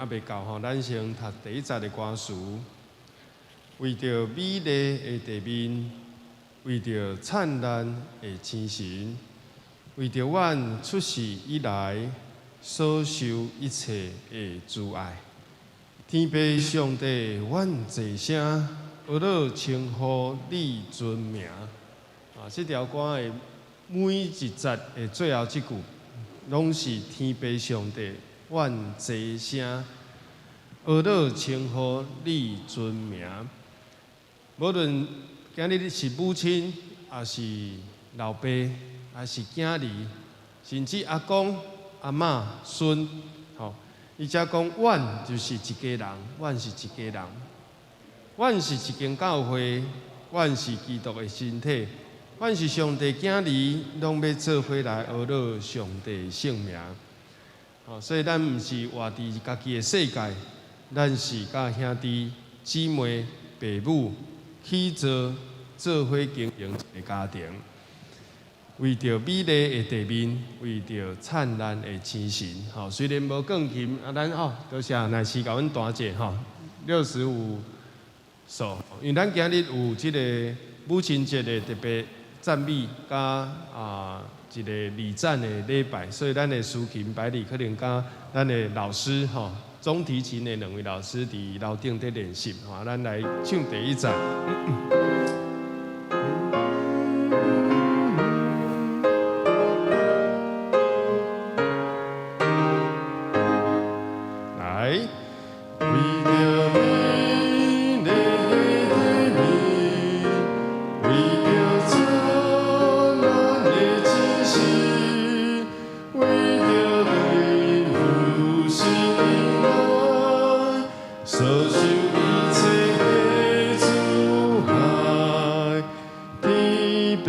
猶未到吼，咱先讀第一節的歌詞。為著美麗的地面，為著燦爛的星辰，為著阮出世以來所受一切的慈愛，天父上帝，阮齊聲呵咾稱呼你尊名。啊，這條歌的每一節的最後這句，攏是天父上帝，阮齊聲呵咾稱呼你尊名。無論今日是母親，抑是老爸，抑是囝兒，甚至阿公、阿嬤、孫，吼，伊才講，阮就是一家人，阮是一家人，阮是一間教會，阮是基督的身體，阮是上帝囝兒，攏欲做伙來呵咾上帝聖名。吼，所以咱毋是活佇家己的世界，咱是佮兄弟姊妹、爸母去做做伙經營一個家庭，為著美麗的地面，為著燦爛的星辰。吼，雖然無鋼琴，啊，咱哦，多謝乃是共阮彈者吼，65首，因為咱今日有這個母親節的特別讚美，佮一個禮讚的禮拜，所以咱的司琴百里可能佮咱的老師吼，中提琴的兩位老師佇樓頂佇練習，吼，咱來唱第一節。來。為著美麗的地面，為著燦爛的星辰，為著阮出世以來所受一切的慈愛，天父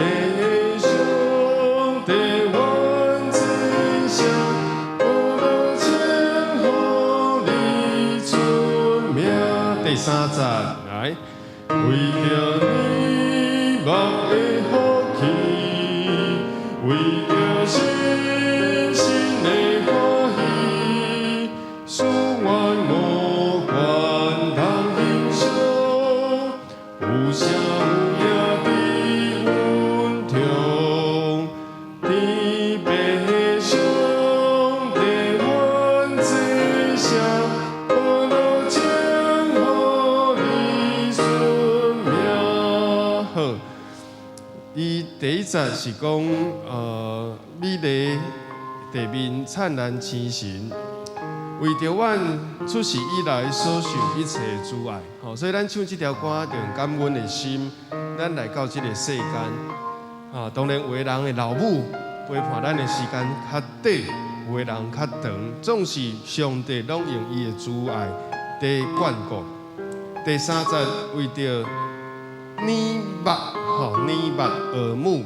上帝，阮齊聲呵咾稱呼你尊名。第三節來，為著你目的福氣，為著深深的歡喜，使阮五官通欣賞，有聲有影佇阮中。天父上帝，阮齊聲呵咾稱呼你尊名。好，伊第一節是講，美麗地面燦爛星辰，為著阮出世以來所受一切的慈愛，吼，所以咱唱這條歌，就用感恩的心，咱來到這個世間。啊，當然有的人的老母陪伴咱的時間較短，有的人較長，總是上帝攏用伊的慈愛佇眷顧。第三節為著耳目，吼，耳目耳目，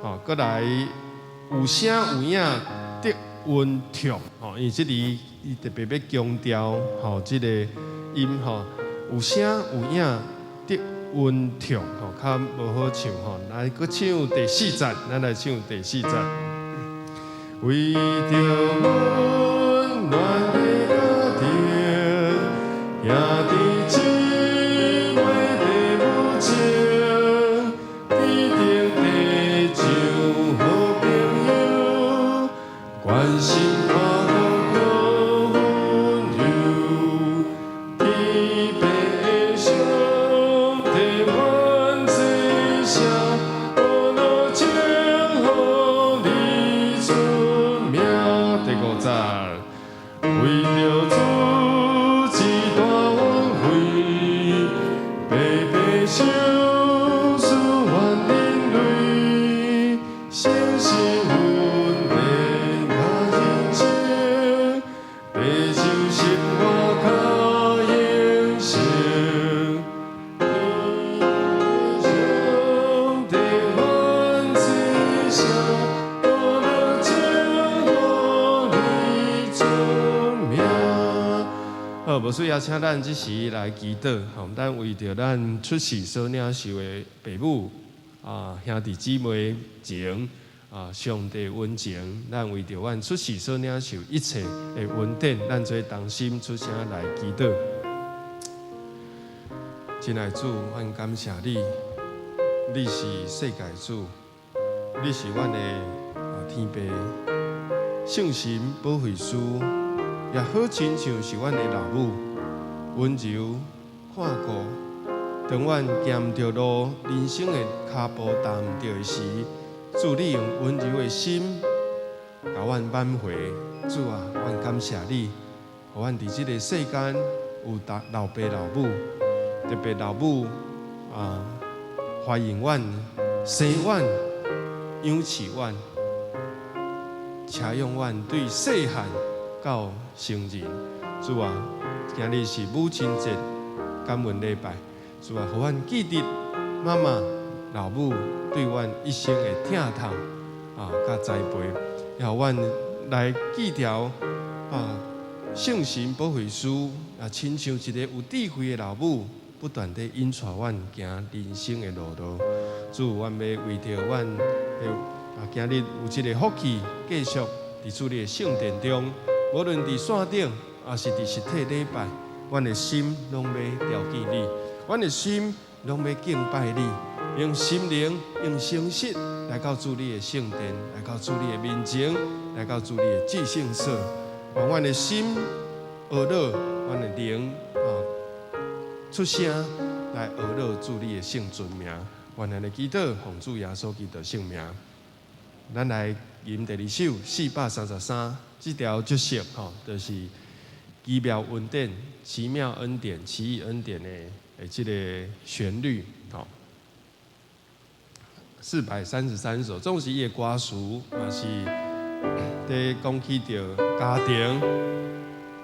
吼，閣來有聲有影得恩寵，吼，因為這裡伊特別欲強調，吼，這個音吼，有聲有影得恩寵，吼，較無好唱吼，來閣唱第四節，咱來唱第四節。為著溫暖的家庭，兄弟姊妹父母情，天頂地像好朋友，關心看顧可溫柔。天父上帝，阮齊聲呵咾稱呼你尊名。第五節，為著主這大恩惠，白白賞賜阮人類，誠實恩典佮人情，地上生活較興盛。天父上帝，阮齊聲呵咾稱呼你尊名。好，無需要請咱這時來祈禱，吼，咱為著咱出世所領受的父母啊、兄弟姊妹情啊，啊，上帝恩情，咱為著阮出世所領受一切的恩典，咱做同心出聲來祈禱。親愛主，阮感謝你，你是世界主，你是阮的天父，聖神保惠師，也好親像是阮的老母，溫柔看顧。當阮行毋著路，人生的跤步踏毋著的時，主你用溫柔的心，共阮挽回。主啊，阮感謝你，予阮佇這个世間有老爸老母，特別老母啊，懷孕阮、生阮、養飼阮、車養阮，對細漢到成人。主啊，今日是母親節，感恩禮拜。主啊，予阮記得媽媽、老母對阮一生的疼痛啊，佮栽培，予阮來記牢啊，聖神保惠師啊，親像一個有智慧的老母，不斷地引帶阮行人生的路途。主，阮欲為著阮的啊，今日有這个福氣，繼續佇主你的聖殿中，無論佇線頂，抑是佇實體禮拜，阮的心攏欲牢記你，阮的心攏欲敬拜你，用心靈、用誠實來到主你的聖殿，來到主你的面前，來到主你的至聖所，讓阮的心呵咾，阮的靈啊出聲來呵咾主你的聖尊名。阮按呢祈禱，奉主耶穌基督聖名。咱來吟第二首433，這條足熟吼，就是奇妙恩典、奇妙恩典、奇異恩典的這個旋律吼。433首，總是伊的歌詞嘛是佇講起著家庭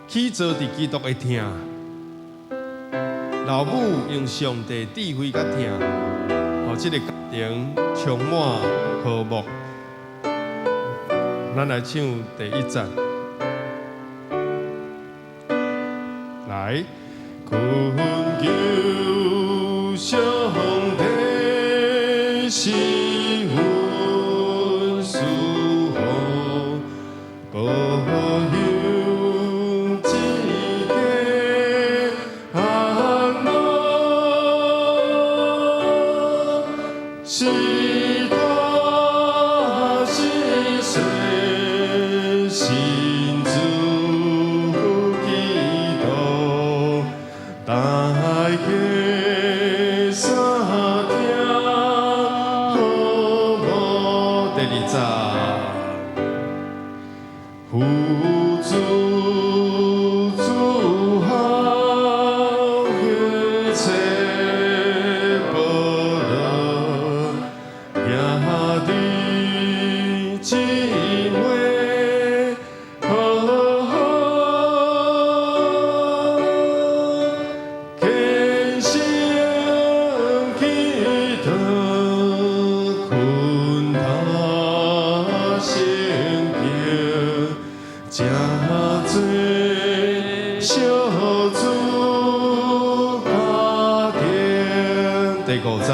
起造佇基督的疼，老母用上帝智慧佮疼，予這个家庭充滿和睦。咱來唱第一節，來，懇求上帝施恩賜福，保佑這家安樂，是大是細，信主基督，大家相聽和睦。第二節，父子子孝一切保羅，兄弟姊妹和好，虔誠祈禱，懇讀聖經，誠做小主家庭。第五節，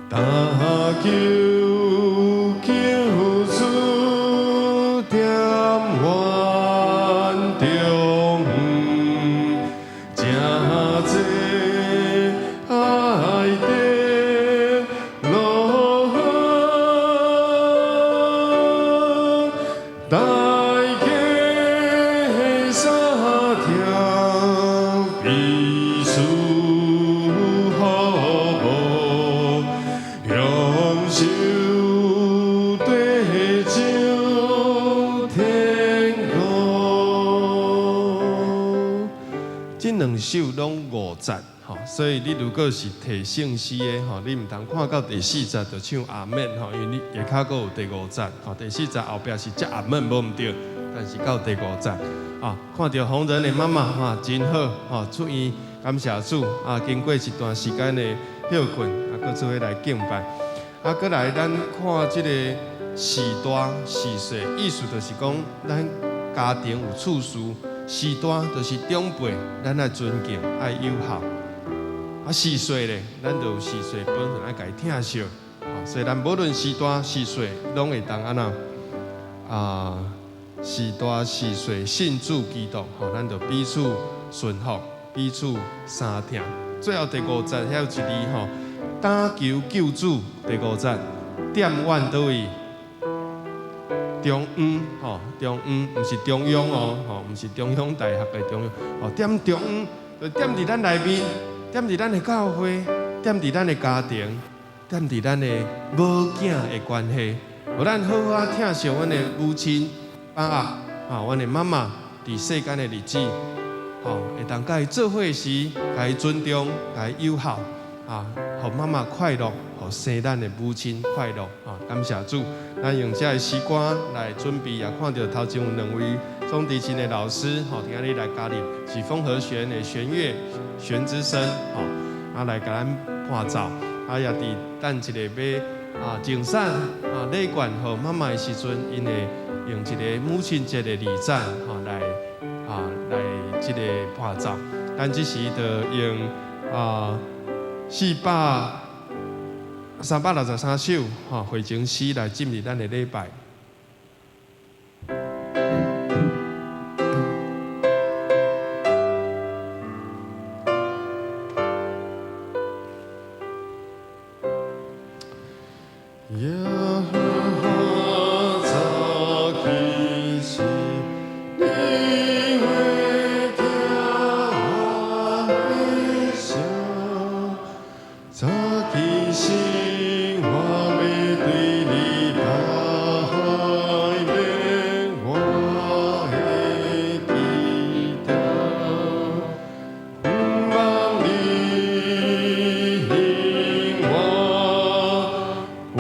但求救主踮阮中，誠濟愛得樂好，大家相聽，彼此和睦，享受得上天國。這兩首攏五節，吼，所以你如果是提聖詩的，吼，你毋通看到第四節就唱阿們，吼，因為你下跤閣有第五節，吼，第四節後壁是接阿們無毋對，但是到第五節，啊，看著紅人的媽媽，哈，真好，吼，出院感謝主，啊，經過一段時間的歇睏，啊，閣做伙來敬拜，啊，閣來咱看這個序大序細，意思就是講，咱家庭有次序。序大就是長輩，咱愛尊敬，愛友好。啊，序細咧，咱就有序細本分愛共伊疼惜。吼，所以咱無論是大是細，攏會當按怎啊？是大是細，信主基督，吼，咱就彼此順服，彼此相疼。最後第五節遐有一字吼，擔求救主。第五節，踮阮佗位？中央，吼，中央，毋是中央哦，吼，毋是中央大學的中央，吼，踮中央，就踮佇咱內面，踮佇咱的教會，踮佇咱的家庭，踮佇咱的母囝的關係，予咱好好疼惜阮的母親、爸仔，啊，阮的媽媽，佇世間的日子，吼，會當佮伊做伙時，共伊尊重，共伊友好，啊，予媽媽快樂，予生咱的母親快樂，啊，感謝主。咱用這个詩歌來準備，也看著頭前有兩位中提琴的老師，吼，今日來加入是豐和弦的弦樂弦之聲，吼，啊來共咱伴奏，啊也佇等一下欲啊贈送啊禮券予媽媽的時陣，𪜶會用一个母親節的禮讚，吼來啊來這个伴奏。咱這時就用啊363首，吼，回程詩來進入咱的禮拜。耶和華早起時，你會聽我的聲。早起時，我欲對你拜勉，我會記得，仰望你興我，我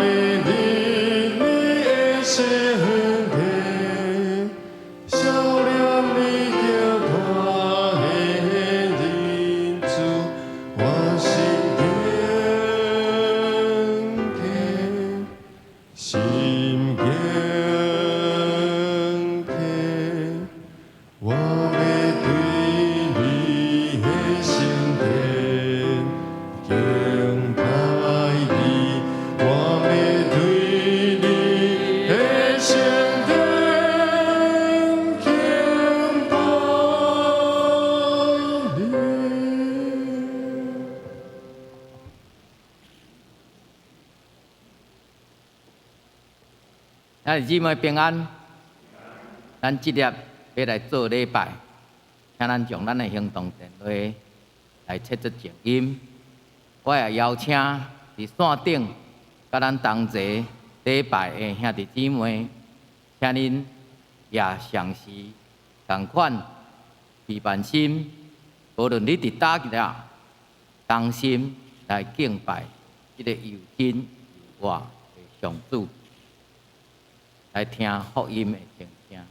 欲入你的聖殿，數念你極大的仁慈，我心敬虔，心敬虔，我欲對你的聖殿敬拜你，我欲對你的聖殿敬拜你。兄弟姊妹平安，咱這粒欲來做禮拜，請咱將咱的行動電話來設做靜音。我也邀請佇線頂佮咱同齊禮拜的兄弟姊妹，請恁也嘗試仝款備辦心，無論你佇佗一粒，同心來敬拜這个又真又活的上主。來聽福音的聖聲。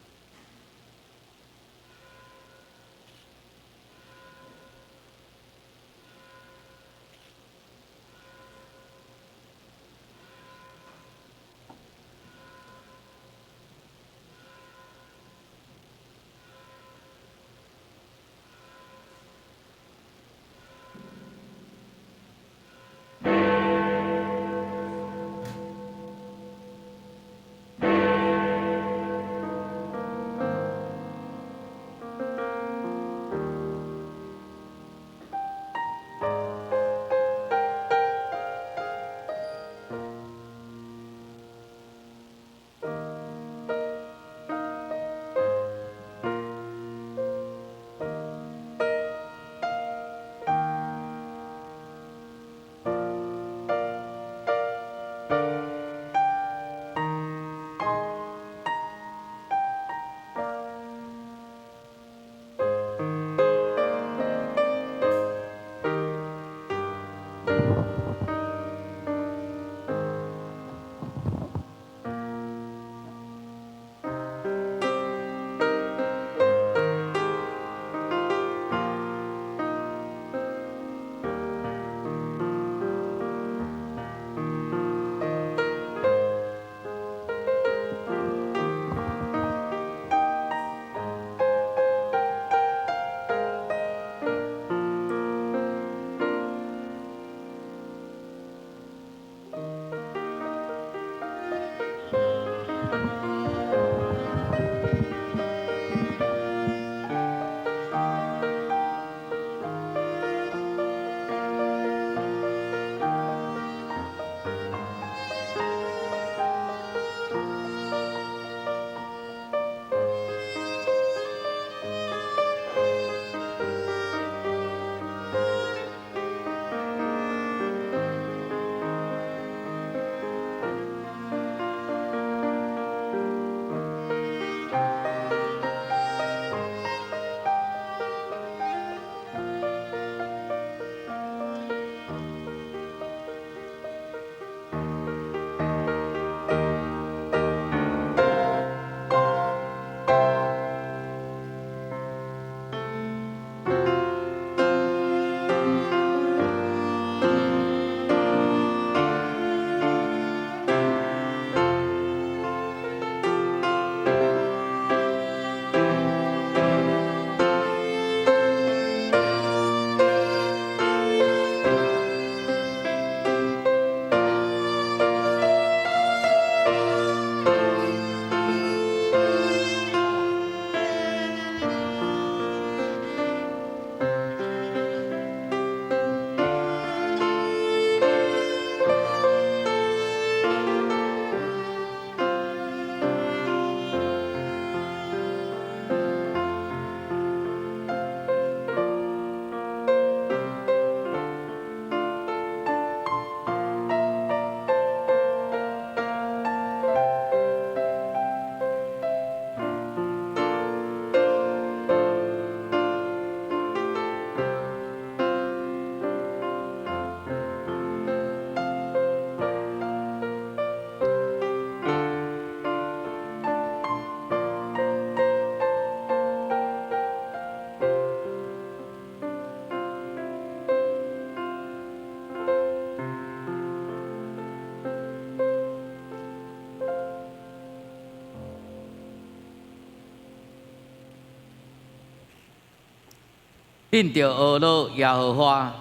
恁著呵咾耶和華，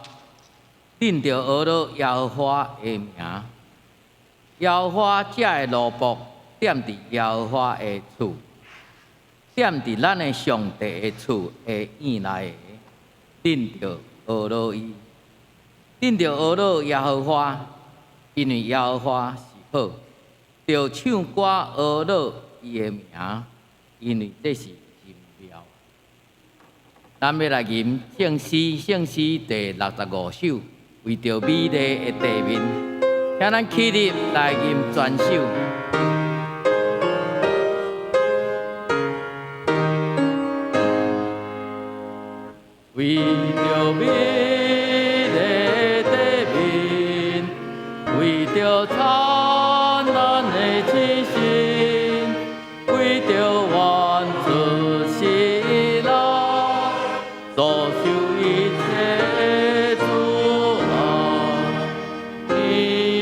恁著呵咾耶和華的名。耶和華才會奴僕踮佇耶和華的厝，踮佇咱的上帝的厝的院內的，恁著呵咾伊。恁著呵咾耶和華，因為耶和華是好，著唱歌呵咾伊的名，因為這是真妙。咱欲來吟聖詩，聖詩第65首，為著美麗的地面，請咱起立來吟全首。為著美麗的地面，為著燦爛的星星，為著萬主喜樂，所受一切阻礙，天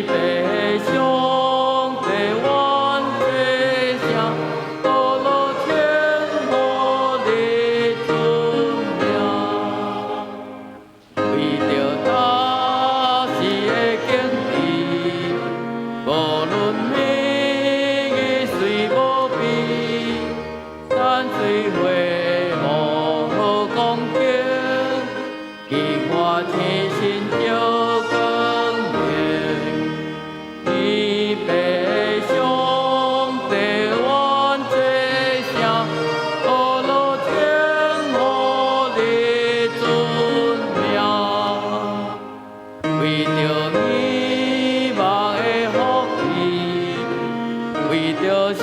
父上帝阮祭司，呵咾稱呼你尊名，為著大時的景致，無論美水無邊，山水花無好光景，奇幻天神照光明。天父上帝阮祭司，呵咾稱呼你尊名，為著希望的福氣，為著深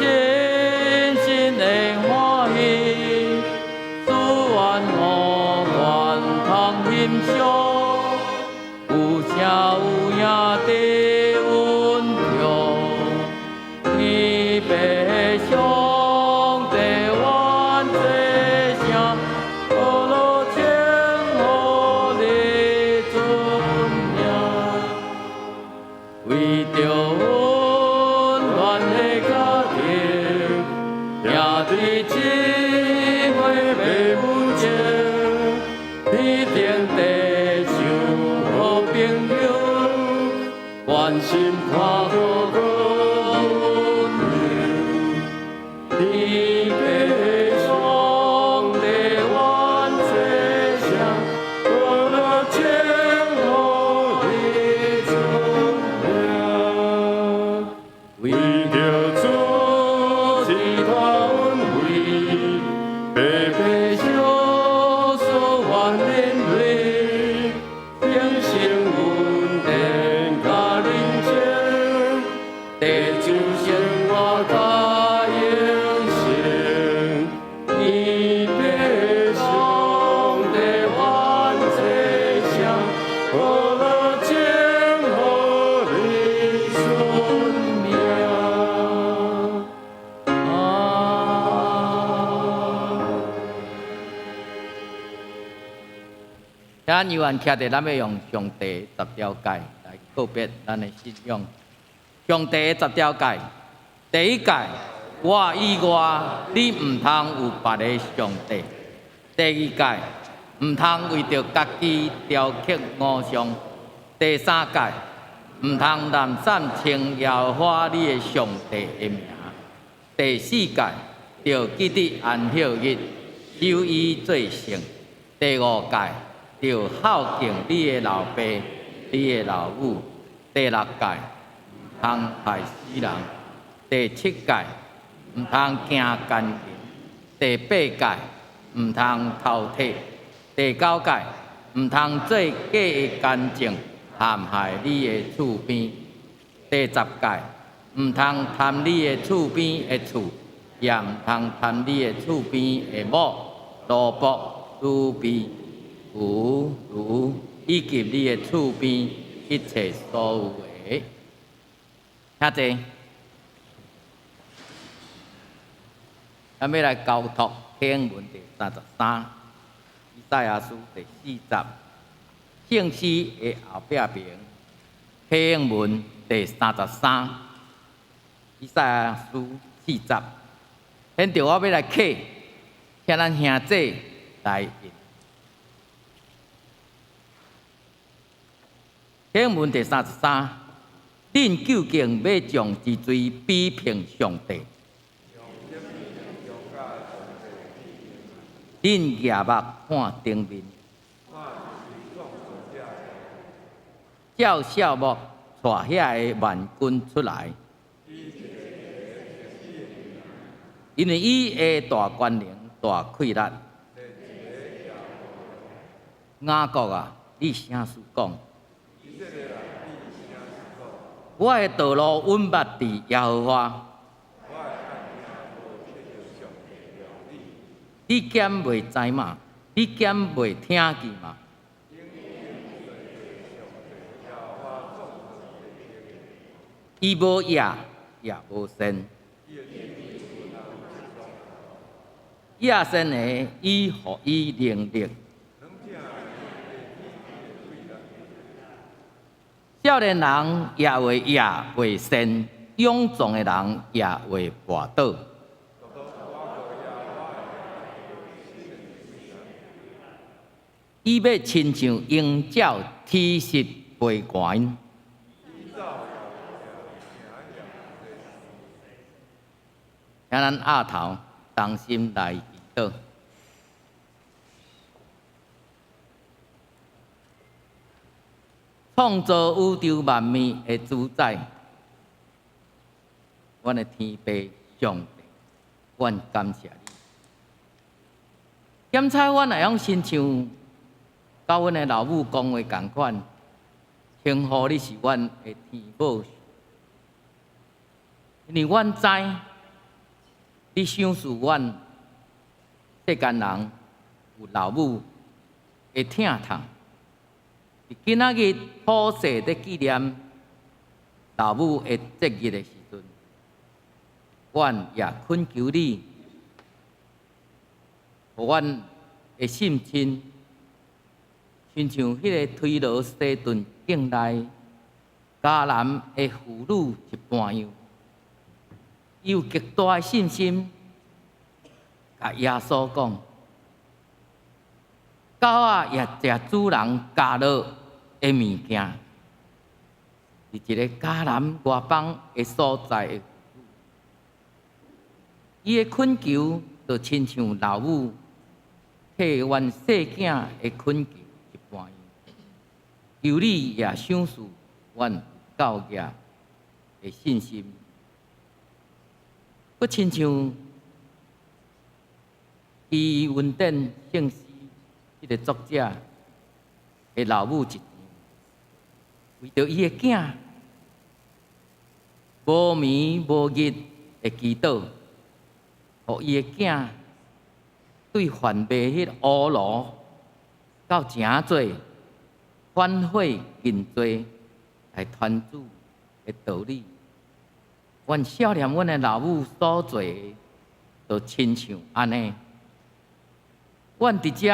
深的歡喜，祝願我願通欣賞，有聲有影的穩重。天父上帝阮祭司，呵咾稱呼你尊名，為著溫暖的家庭，兄弟姊妹父母情，天頂地上好朋友，關心看顧閣溫柔。天父上帝阮祭司，呵咾稱呼你尊名，為著主之大恩惠，白白相思還連累，平生恩典佮人情，地上生活甲永生。天父上帝阮祭司，呵咾稱呼你尊名。啊！咱猶原徛佇，咱欲用上帝十條誡來告別咱的信仰。上帝的十條誡，第一誡，我以外，你毋通有別个上帝。第二誡，毋通為著家己雕刻偶像。第三誡，毋通濫散稱耶和華你的上帝的名。第四誡，著記得安息日，守伊做聖。第五誡，著孝敬你的老爸、你的老母。第六誡，毋通害死人。第七誡，毋通行姦淫。第八誡，毋通偷提。第九誡，毋通做假的見證，陷害你的厝邊。第十誡，毋通貪你的厝邊的厝，也毋通貪你的厝邊的某、奴僕、女婢、牛、驢，以及你的厝邊一切所有的。請坐。咱欲來交託經文第33，以賽亞書第40，聖詩的後壁爿，經文第33，以賽亞書四十。現在我欲來啟，請咱兄弟來吟。經文第33，恁究竟欲將一錘比評上帝？恁舉目看頂面，照數目帶遐个萬軍出來，因為伊的大權能、大氣力。雅各啊，你啥事講？我的道路穩捌佇耶和華。你敢袂知嗎？你敢袂聽見嗎？伊無業也無善，亞善的伊予伊能力。少年人也會業會善，勇壯的人也會跋倒。伊欲親像鷹鳥體實飛懸。請咱額頭同心來祈禱。創造宇宙萬物的主宰，阮的天父上帝，阮感謝你。檢查阮會用親像佮阮的老母講話仝款，稱呼你是阮的天母，因為阮知你賞賜阮世間人有老母的疼痛。今仔日普世佇紀念老母的節日的時陣，阮也懇求你，予阮的心情，親像彼个推羅西頓境內迦南的婦女一般樣，伊有極大的信心，共耶穌講：狗仔也食主人咬落的物件。佇一個迦南外邦的所在的婦女，伊的懇求就親像老母替阮細囝的懇求一般樣。求你也賞賜阮教業的信心，閣親像伊恩典聖詩彼个作者的老母一樣，為著伊的囝無眠無日的祈禱，予伊的囝對販賣彼個烏羅到誠濟反悔認罪來傳主的道理。阮少年，阮的老母所做的，就親像按呢。阮佇遮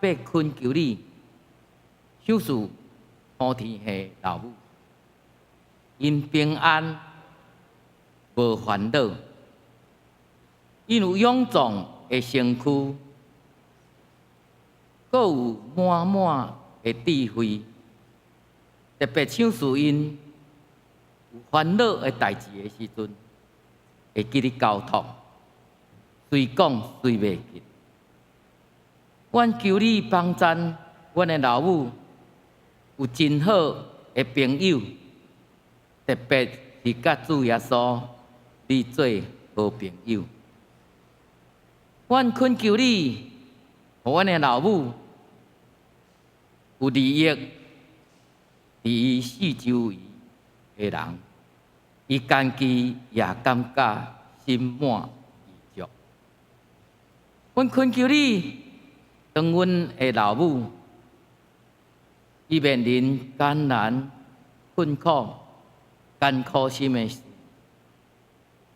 欲懇求你，賞賜普天下老母，𪜶平安無煩惱，𪜶有勇壯的身軀，閣有滿滿的智慧，特別賞賜𪜶有煩惱的代誌的時陣，會記得交託，隨講隨袂記。阮求你幫贊阮的老母有真好的朋友，特別是佮主耶穌你做好朋友。阮懇求你，予阮的老母有利益佇伊四周圍的人，伊家己也感覺心滿意足。阮懇求你，當阮的老母，伊面臨艱難、困苦、艱苦心的時，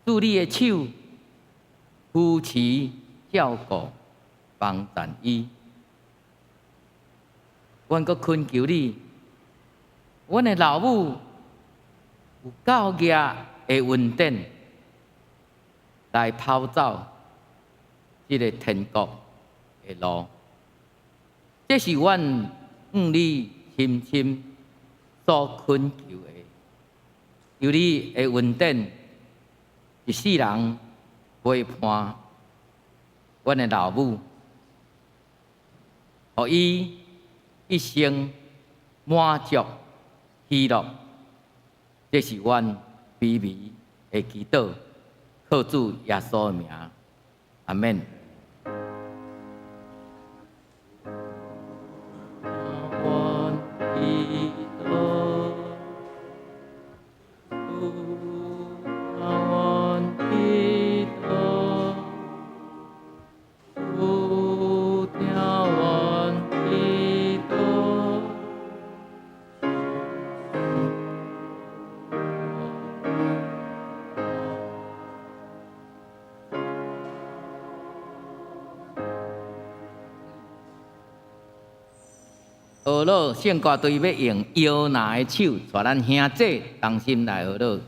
主你的手扶持、照顧、幫贊伊。阮閣懇求你，阮的老母有夠額的恩典來跑走這个天國的路。這是阮向你深深所懇求的。求你的恩典，一世人陪伴阮的老母，予伊一生滿足喜樂。這是阮卑微的祈禱，靠主耶穌的名，阿們。学乐圣歌队欲用摇篮的手，帶咱兄弟同心來学乐。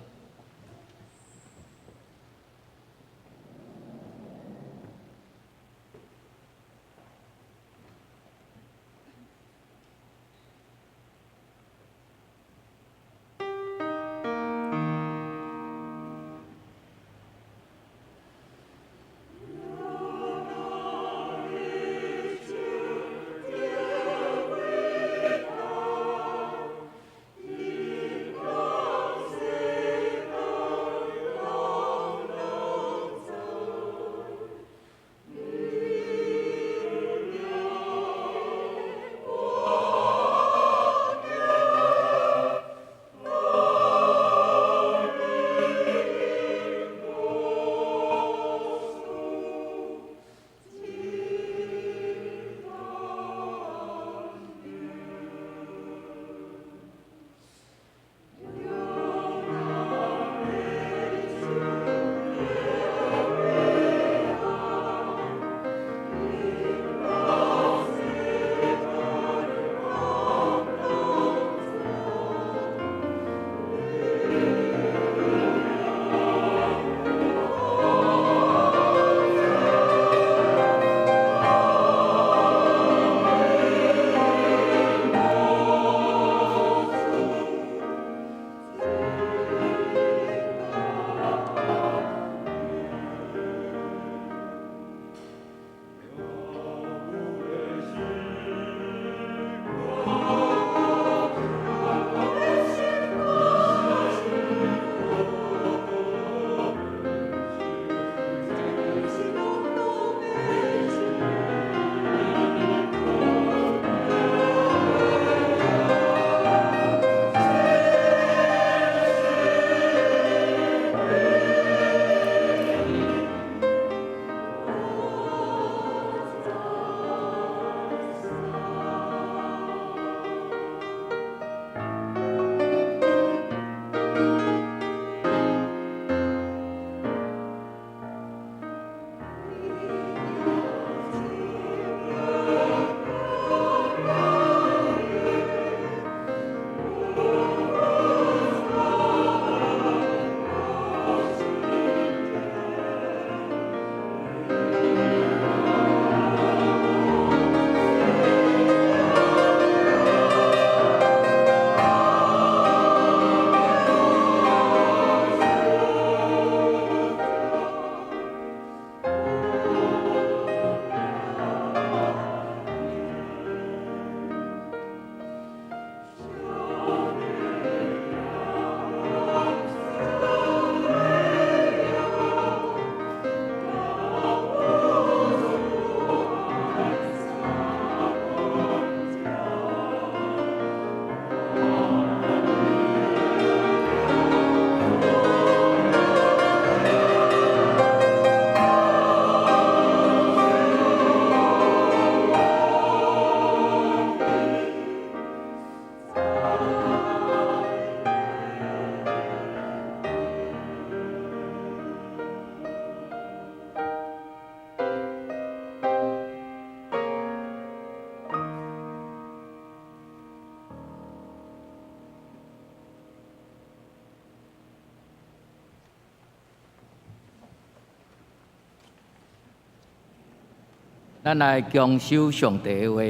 咱來恭守上帝的話，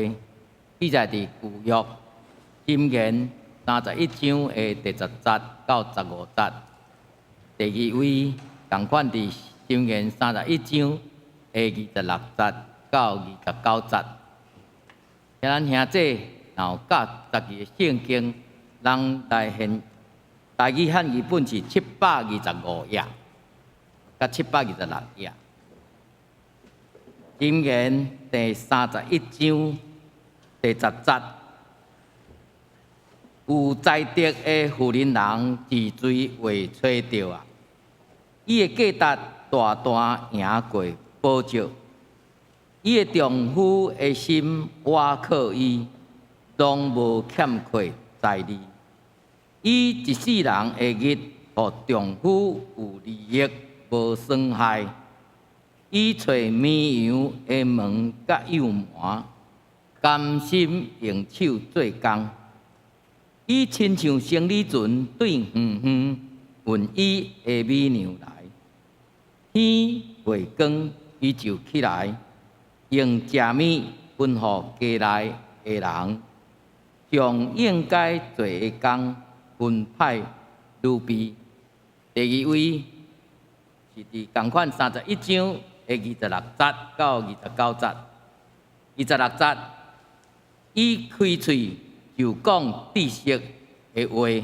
記載佇舊約箴言31章的第10節到15節。第二位仝款佇箴言三十一章的26節到29節。請咱兄弟若有教十字的聖經，咱來現台語漢語本是725頁，佮726頁。箴言第三十一章第十節，有才德的婦人人治罪會揣著啊！伊的價值大大贏過寶石。伊的丈夫的心倚靠伊，攏無欠缺財利。伊一世人的日，予丈夫有利益，無損害。伊揣綿羊的毛佮幼鰻，甘心用手做工。伊親像生理船對遠遠運伊的美娘來。天未光，伊就起來，用食物分予家內的人，將應該做的工分派預備。第二位是佇仝款三十一章的26節到29節。二十六節，伊開喙就講知識的話，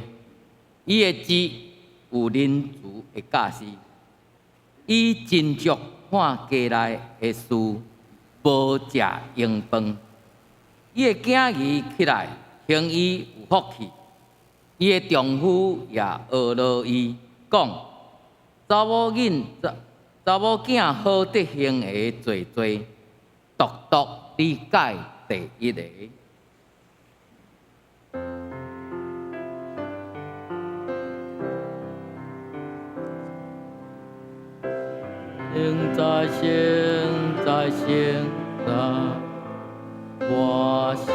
伊的舌有仁慈的教示。伊斟酌看家內的事，無食閒飯。伊的囝兒起來，行醫有福氣。伊的丈夫也學落伊，講查某囡查某囝好德行的濟濟，獨獨理解第一个。聖哉聖哉聖哉，我心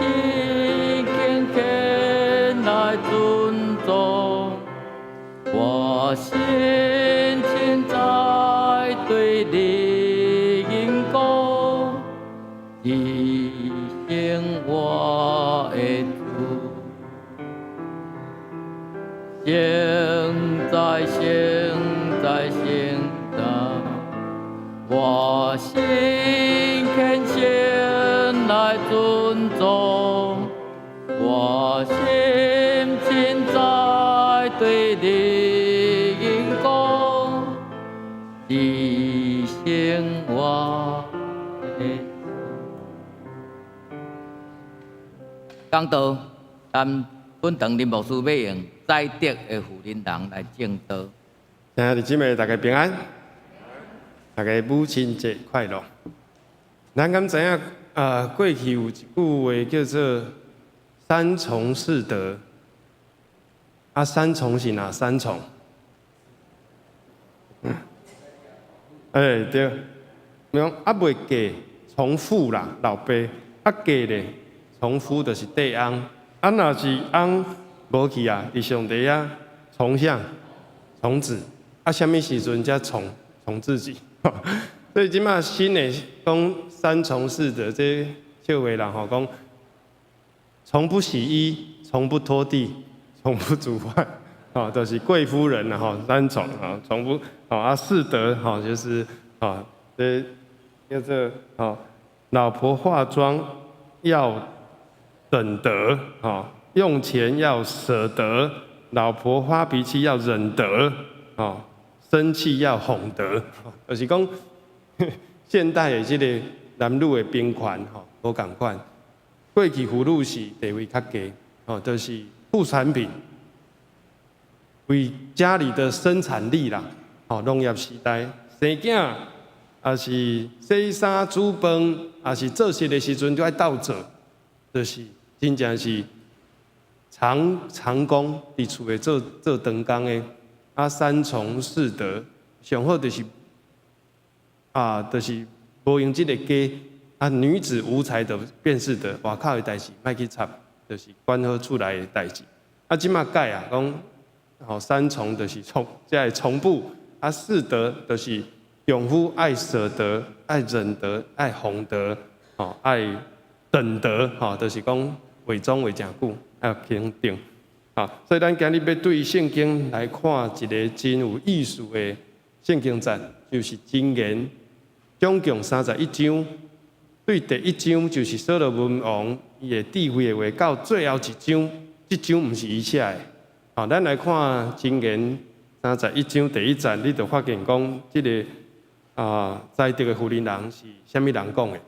虔虔來尊崇，我心凊彩對你講，至聖我的主，聖哉聖哉聖哉。我心虔誠來尊崇，我心凊彩對你講，至聖我的主。講道，咱本堂林牧師欲用才德的婦人人來證道。兄弟姊妹，大家平安。大家母親節快樂！咱敢知影啊？過去有一句話叫做“三從四德”。啊，三從是哪三從？欸，對，講啊袂嫁從父啦，老爸；啊嫁咧，從夫就是綴翁。啊，若是翁無去啊，佇上帝遐從啥？從子。啊，啥物時陣才從從自己？所以這馬新的講三從四德，這笑話人吼講，從不洗衣，從不拖地，從不煮飯，吼，就是貴夫人啦吼，三從啊，從不，啊四德吼，就是啊，這叫做吼，老婆化妝要等得，吼，用錢要捨得，老婆發脾氣要忍得，吼。生氣要哄得，就是講現代的這个男女的平權吼無仝款。過去婦女是地位較低，吼，就是副產品，為家裡的生產力啦，吼，農業時代生囝，抑是洗衫煮飯，抑是做事的時陣就愛鬥做，就是真正是長長工佇厝內做做長工的。啊，三從四德，上好就是啊，就是無用這个家。啊，女子無才的便是德，外口的代誌莫去插，就是管好厝內的代誌。啊，這馬改啊，講吼三從就是從，這个從母。啊，四德就是丈夫愛捨得、愛忍得、愛哄得、吼愛等得，吼，就是講偽裝偽誠久，愛肯定。好，所以咱今日欲對聖經來看一个真有意思的聖經節，就是箴言總共31章，對第一章就是所羅門王伊的智慧的話，到最後一章，這章毋是伊寫的。好，咱來看箴言31章第一節，你就發現講這个才德的婦人人是啥物人講的？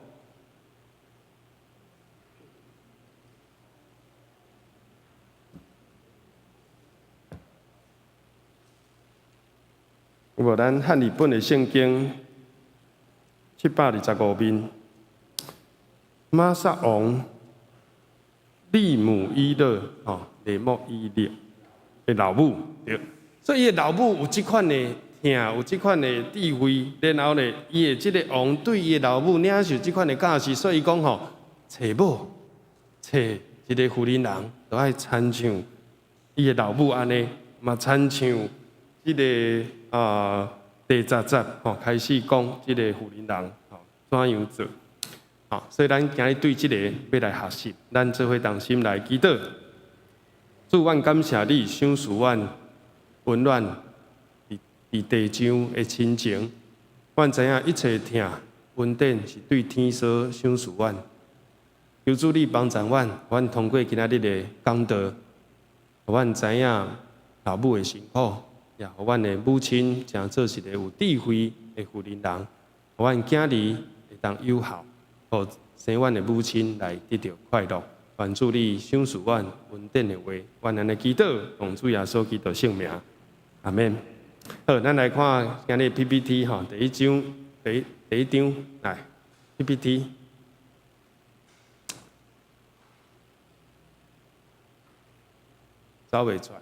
有無？咱漢語本的聖經725面，瑪撒王利姆伊勒吼，利莫伊勒的老母對，所以伊的老母有這款的疼，有這款的智慧，然後呢，伊的這个王對伊的老母領受這款的教示，所以講吼，揣某揣一个婦人人，都愛親像伊的老母按呢，嘛親像這个第10節吼開始講這个婦人人吼怎樣做，吼，所以咱今日對這个欲來學習，咱做伙同心來祈禱。主，阮感謝你賞賜阮溫暖佇地上的親情。阮知影一切疼恩典是對天所賞賜阮。求主你幫助阮，阮通過今仔日的講道，予阮知影老母的辛苦。也予阮的母親成做一个有智慧的婦人人，予阮囝兒會當有孝，予生阮的母親來得著快樂。願主你賞賜阮恩典的話，阮按呢祈禱，奉主耶穌基督聖名，阿們。好，咱來看今日 PPT 吼，第一張，第一張來 PPT，走袂出來。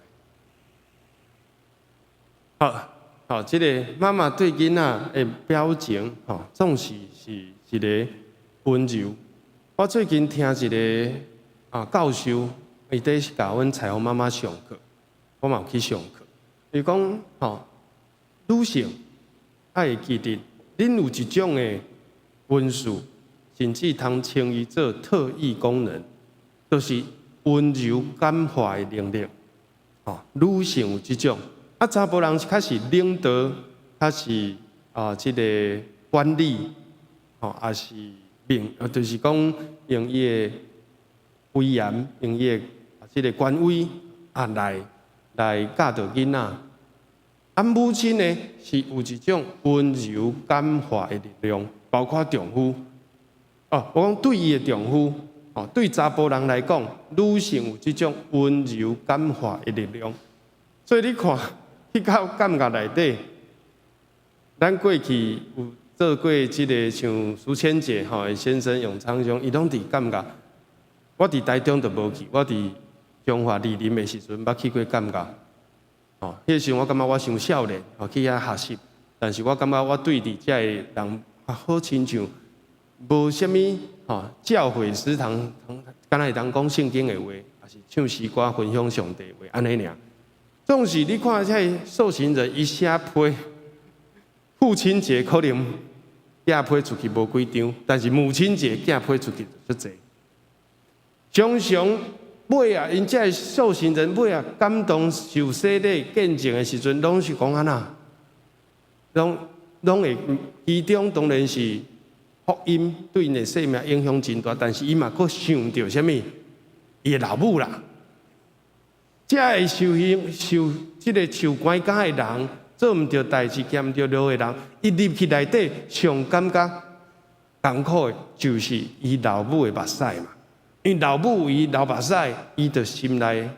好，好，這个媽媽對囡仔的表情，吼，總是是一个溫柔。我最近聽一个教授，伊佇教阮彩虹媽媽上課，我嘛有去上課。伊講，吼，女性愛會記得，恁有一種的恩賜，甚至通稱伊做特異功能，就是溫柔感化的能力。吼，女性有這種。查埔人較是領導，較是這个管理，吼，抑是命，就是講用伊的威嚴，用伊的這个權威來教導囡仔。母親呢是有一種溫柔感化的力量，包括丈夫。哦，我講對伊的丈夫，哦，對查埔人來講，女性有這種溫柔感化的力量。所以你看，去到監獄內底，咱過去有做過這个像蘇千姐吼，先生永昌兄，伊攏佇監獄。我佇台中就無去，我佇彰化蒞林的時陣，捌去過監獄。吼，彼個時陣我感覺我傷少年，吼去遐學習，但是我感覺我對佇遮的人，好親像無啥物吼教會食堂，敢若會當講聖經的話，抑是唱詩歌分享上帝的話，按呢爾。總是你看這个受刑人伊寫批，父親節可能寄批出去無幾張，但是母親節寄批出去就足濟。常常尾仔，𪜶這个受刑人尾仔感動受洗禮見證的時陣，攏是講按怎？攏會其中當然是福音對𪜶的生命影響真大，但是伊嘛閣想著啥物？伊的老母啦。這个受刑受這个受關監的人，做毋著代誌、行毋著路的人，伊入去內底上感覺艱苦的，就是伊老母的目屎嘛。因為老母為伊流目屎，伊就心內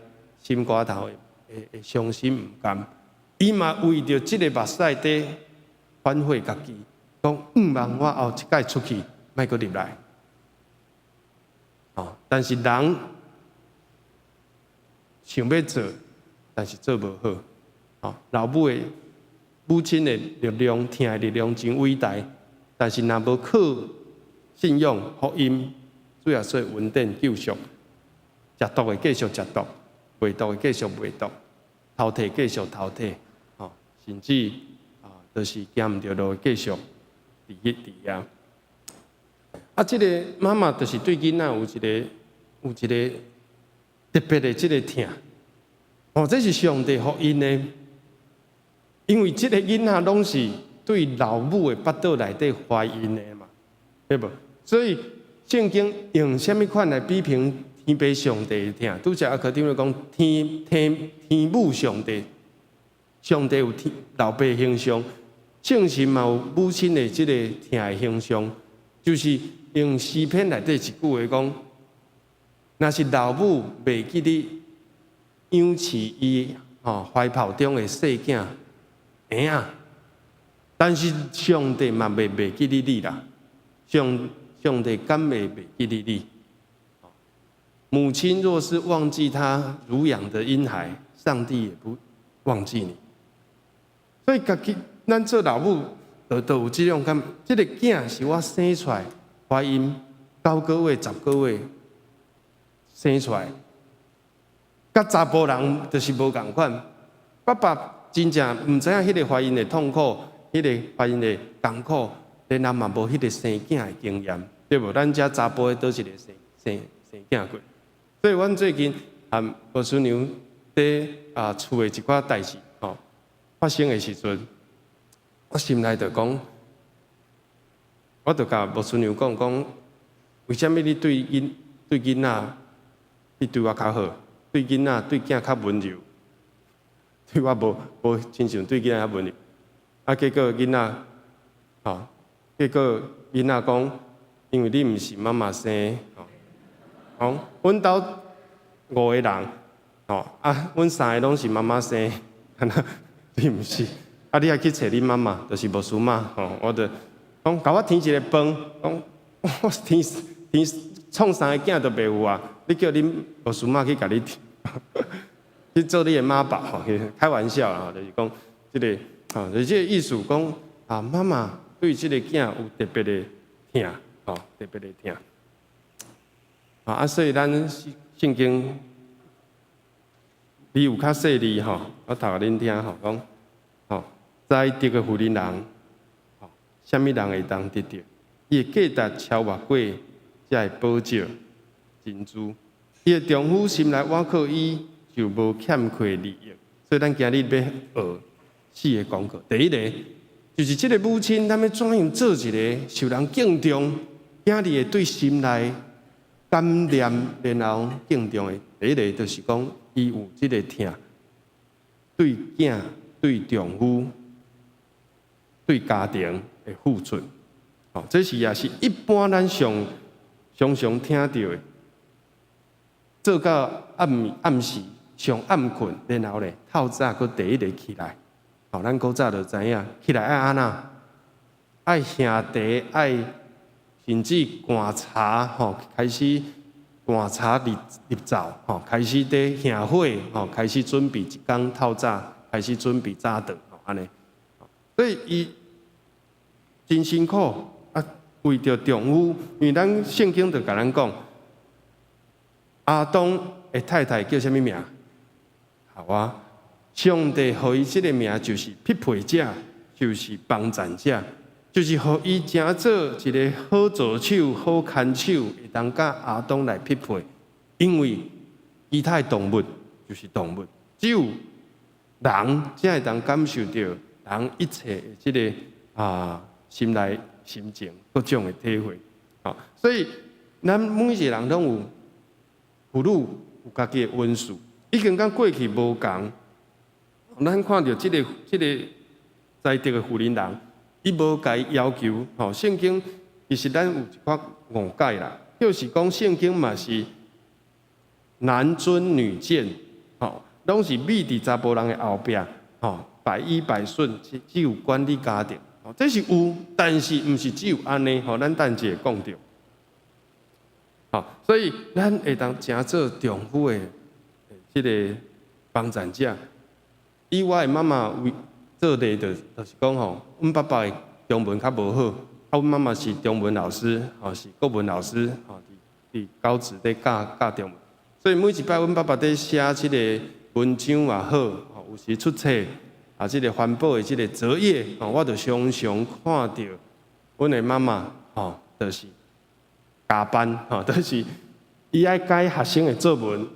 心肝頭會傷心毋甘。伊嘛為著這个目屎佇反悔家己，講毋望我後一擺出去，莫閣入來。哦，但是人想欲做，但是做無好。哦，老母的母親的力量、疼的力量真偉大，但是若無靠信仰、福音，主耶穌恩典救贖，食毒的繼續食毒，賣毒的繼續賣毒，偷提繼續偷提，哦，甚至就是行毋著路，繼續佇去佇遐。這个媽媽就是對囡仔有一个特別的這个疼。哦，這是上帝予𪜶的，因為這个囡仔攏是對老母的腹肚內底懷孕的嘛，對無？所以聖經用啥物款來比評天父上帝的疼？拄才阿科長咧講天天天母上帝，上帝有天老爸形象，聖神嘛有母親的這个疼的形象，就是用詩篇內底一句話講：若是老母袂記得養飼伊吼懷抱中的細囝嬰仔，但是上帝嘛袂記得你啦。上帝敢會袂記得你？母親若是忘記她乳養的嬰孩，上帝也不忘記你。所以家己咱做老母，就有這種感覺。這个囝是我生出來，懷孕9個月、10個月生出來，佮查埔人就是無仝款。爸爸真正毋知影彼个懷孕的痛苦，彼个懷孕的艱苦，然後嘛無彼个生囝的經驗，對無？咱遮查埔的佗一个生囝過。所以阮最近和牧師娘佇厝的一寡代誌吼發生的時陣，我心內就講，我就共牧師娘講講，為啥物你對囡仔你對我較好，對囡仔對囝較溫柔，對我無親像對囡仔較溫柔。啊，結果囡仔講，因為你毋是媽媽生，吼，阮兜五個人，吼啊，阮三个攏是媽媽生，你毋是，啊，你愛去揣恁媽媽，就是牧師媽，吼，我就講共我添一个飯，講我添添創三个囝都袂有啊，你叫恁牧師媽去共你添，去做你的媽寶，吼，開玩笑啦，就是講這个，吼，就是這个意思講啊，媽媽對這个囝有特別的疼，吼，特別的疼。啊，所以咱聖經你有較細膩吼，我讀予恁聽吼，講吼，才德的婦人人，吼，啥物人會當得著？伊的價值超越過這个寶石珍珠。伊的丈夫心內倚靠伊，就無欠缺利益。所以咱今日欲學四個功課。第一个就是這个母親，咱欲怎樣做一个受人敬重，囝兒會對心內感念，然後敬重的。第一个就是講，伊有這个疼，對囝、對丈夫、對家庭的付出。哦，這是也是一般咱上常常聽著的。做到暗暗時上暗睏，然後咧透早閣第一个起來。吼，咱古早就知影，起來愛按怎？愛兄弟，愛甚至灌柴吼，開始灌柴入入灶吼，開始佇燃火吼，開始準備一工透早，開始準備早頓吼，按呢。所以伊真辛苦啊，為著丈夫，因為咱聖經就共咱講，亞當的太太叫啥物名？夏娃。上帝予伊這个名就是匹配者，就是幫贊者，就是予伊成做一个好助手、好牽手，會當佮亞當來匹配。因為其他的動物就是動物，只有人才會當感受著人一切的這个心內心情各種的體會。所以咱每一个人攏有婦女有家己的恩賜，已經佮過去無仝。咱看著這个才德的婦人人，伊無共伊要求，吼，聖經其實咱有一寡誤解啦，就是講聖經嘛是男尊女賤，吼，攏是覕佇查埔人的後壁，吼，百依百順，只有管理家庭，吼，這是有，但是毋是只有按呢，吼，咱等下會講著，吼，所以咱會當成做丈夫的這个幫贊者。以我的媽媽為做例，就是講吼，阮爸爸的中文較無好，啊，阮媽媽是中文老師，吼，是國文老師，吼，佇高職咧教教中文，所以每一擺阮爸爸佇寫這个文章也好，吼，有時出冊啊，這个環保的這个作業，吼，我就常常看著阮的媽媽，吼，就是加班，吼，就是伊愛改學生的作文，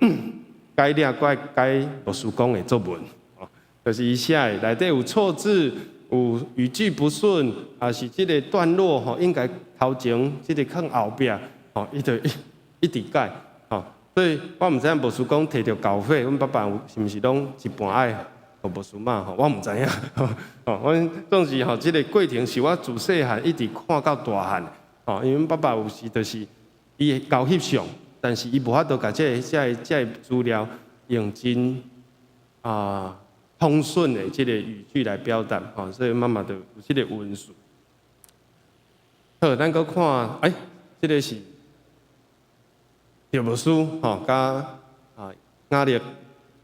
改了，閣愛改牧師講的作文，哦，就是伊寫的內底有錯字，有語句不順，抑是這个段落吼應該頭前，這个放後壁，吼，伊就一直改，吼。所以我毋知影牧師講提著稿費，阮爸爸是毋是攏一半愛予牧師媽吼？我毋知影，吼，阮總是吼，這个過程是我自細漢一直看到大漢，吼，因為阮爸爸有時就是伊會𠢕翕相，但是伊無法度共這个資料用真通順的這个語句來表達，吼，所以媽媽就有這个文字。好，咱閣看，欸，這个是趙牧師吼，佮雅麗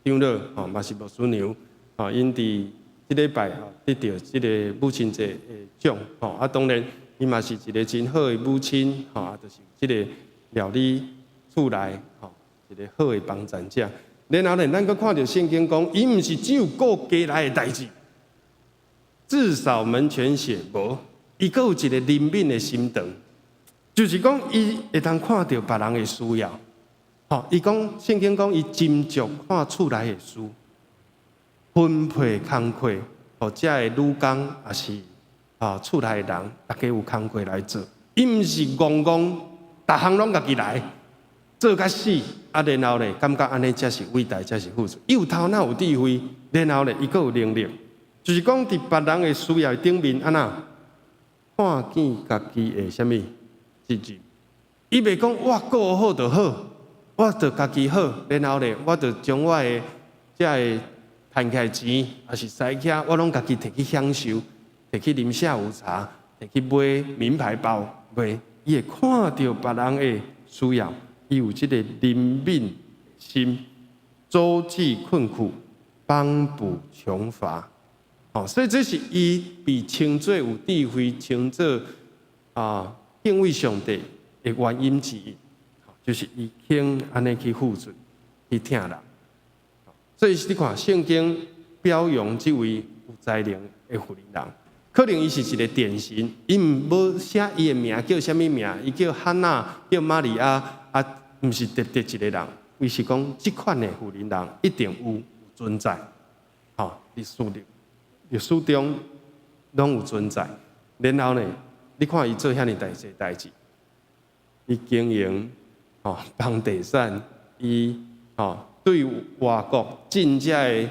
長老吼，嘛是牧師娘，吼，𪜶佇這禮拜吼得著這个母親節的獎，吼，啊，當然伊嘛是一个真好的母親，吼，啊，就是這个料理厝內吼一个好的幫贊者。然後呢，咱閣看著聖經講，伊毋是只有顧家內的代誌，自掃門前雪無，伊閣有一个憐憫的心腸，就是講伊會當看著別人的需要。吼，伊講聖經講，伊斟酌看厝內的事，分配工課，予遮的女工抑是厝內的人，逐家有工課來做。伊毋是戇戇，逐項攏家己來，做甲死，啊，然後呢，感覺按呢才是偉大，才是付出。伊有頭腦有智慧，然後呢，伊閣有能力，就是講佇別人的需要頂面，按怎看見家己的啥物責任？伊袂講我顧好就好，我就家己好，然後呢，我就將我的遮个趁起來錢，抑是私車，我攏家己摕去享受，摕去啉下午茶，摕去買名牌包，袂，伊會看著別人的需要，伊有這个憐憫心，周濟困苦，幫補窮乏。哦，所以這是伊被稱做有智慧，稱做敬畏上帝的原因之一，就是伊肯按呢去付出，去疼人。所以你看聖經表揚這位有才能的婦人，可能伊是一个典型，伊毋無寫伊的名叫啥物名，伊叫漢娜，叫瑪利亞，啊，毋是特別一个人，伊是講這款的婦人一定有存在，吼，歷史中攏有存在。然後呢，你看伊做遐爾大濟代誌，伊經營房地產，伊對外國進這个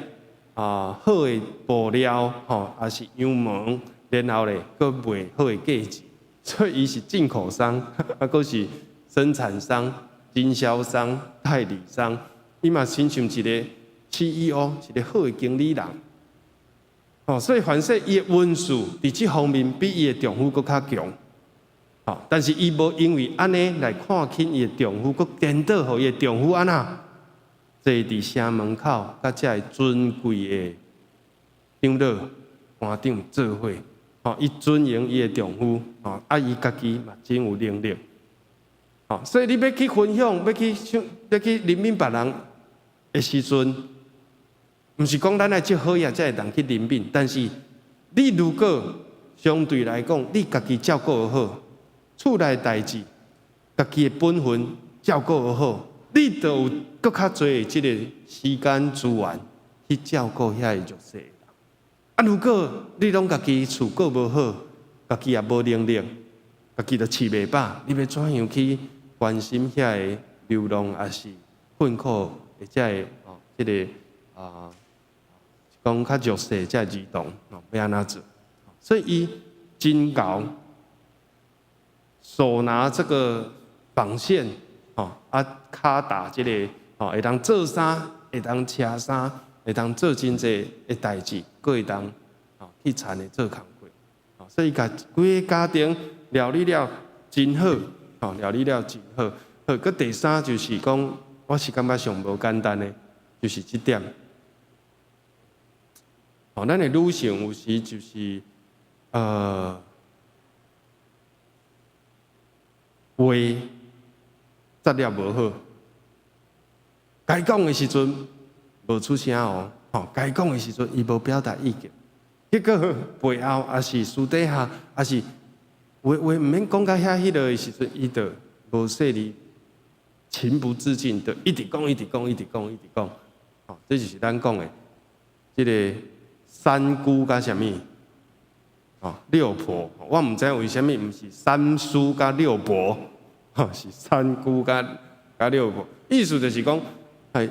好的布料吼，抑是羊毛，然後咧，閣賣好的價錢，所以伊是進口商，啊，閣是生產商、經銷商、代理商，伊嘛親像一个 CEO，一个好的經理人。哦，所以凡勢伊的文書佇這方面比伊的丈夫閣較強。哦，但是伊無因為按呢來看輕伊的丈夫，閣顛倒予伊的丈夫按怎坐佇城門口，佮這个尊貴的長老、官長做伙。哦，伊尊榮伊的丈夫，哦，啊，伊家己嘛真有能力。哦，所以你欲去分享，欲去憐憫別人的時陣，毋是講咱愛足好額才會當去憐憫，但是你如果相對來講，你家己照顧好，厝內代誌，家己的本分照顧好，你就有閣較濟的這個時間資源去照顧遐个弱勢的人。啊，如果你攏家己厝顧無好，家己也無能力，家己都飼袂飽，你欲怎樣去關心遐个流浪抑是困苦的這个哦，這个講較弱勢這兒童，哦，欲按怎做？所以伊真𠢕手拿這個紡線，哦，啊，跤踏這个，哦，會當做衫，會當車衫，會當做真濟的代誌，閣會當去田的做工課，哦，所以共規个家庭料理了真好，哦，料理了真好。好，閣第三就是講，我是感覺上無簡單的，就是這點。哦，咱的女性有時就是，話節了無好，該講的時陣無出聲哦，吼，該講的時陣伊無表達意見，結果背後抑是私底下，抑是話話毋免講甲遐彼落的時陣，伊就無細膩情不自禁的一直講，一直講，一直講，一直講。吼，這就是咱講的這个三姑佮啥物？吼，六婆。我毋知為啥物毋是三叔佮六伯，吼，是三姑佮六婆。意思就是講，係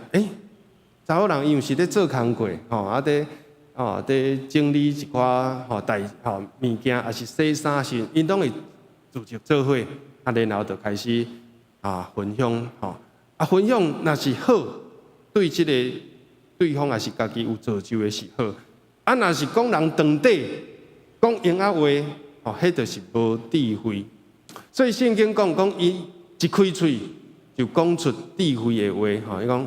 查某人因為是咧做工課，吼，啊佇吼佇整理一寡吼代吼物件，抑是洗衫時，𪜶攏會組織做伙，啊，然後就開始啊分享吼，啊分享若是好，對這个對方抑是家己有造就的是好，啊若是講人長短，講閒仔話，吼，彼就是無智慧。所以聖經講講，伊一開喙就講出智慧的話，吼，伊講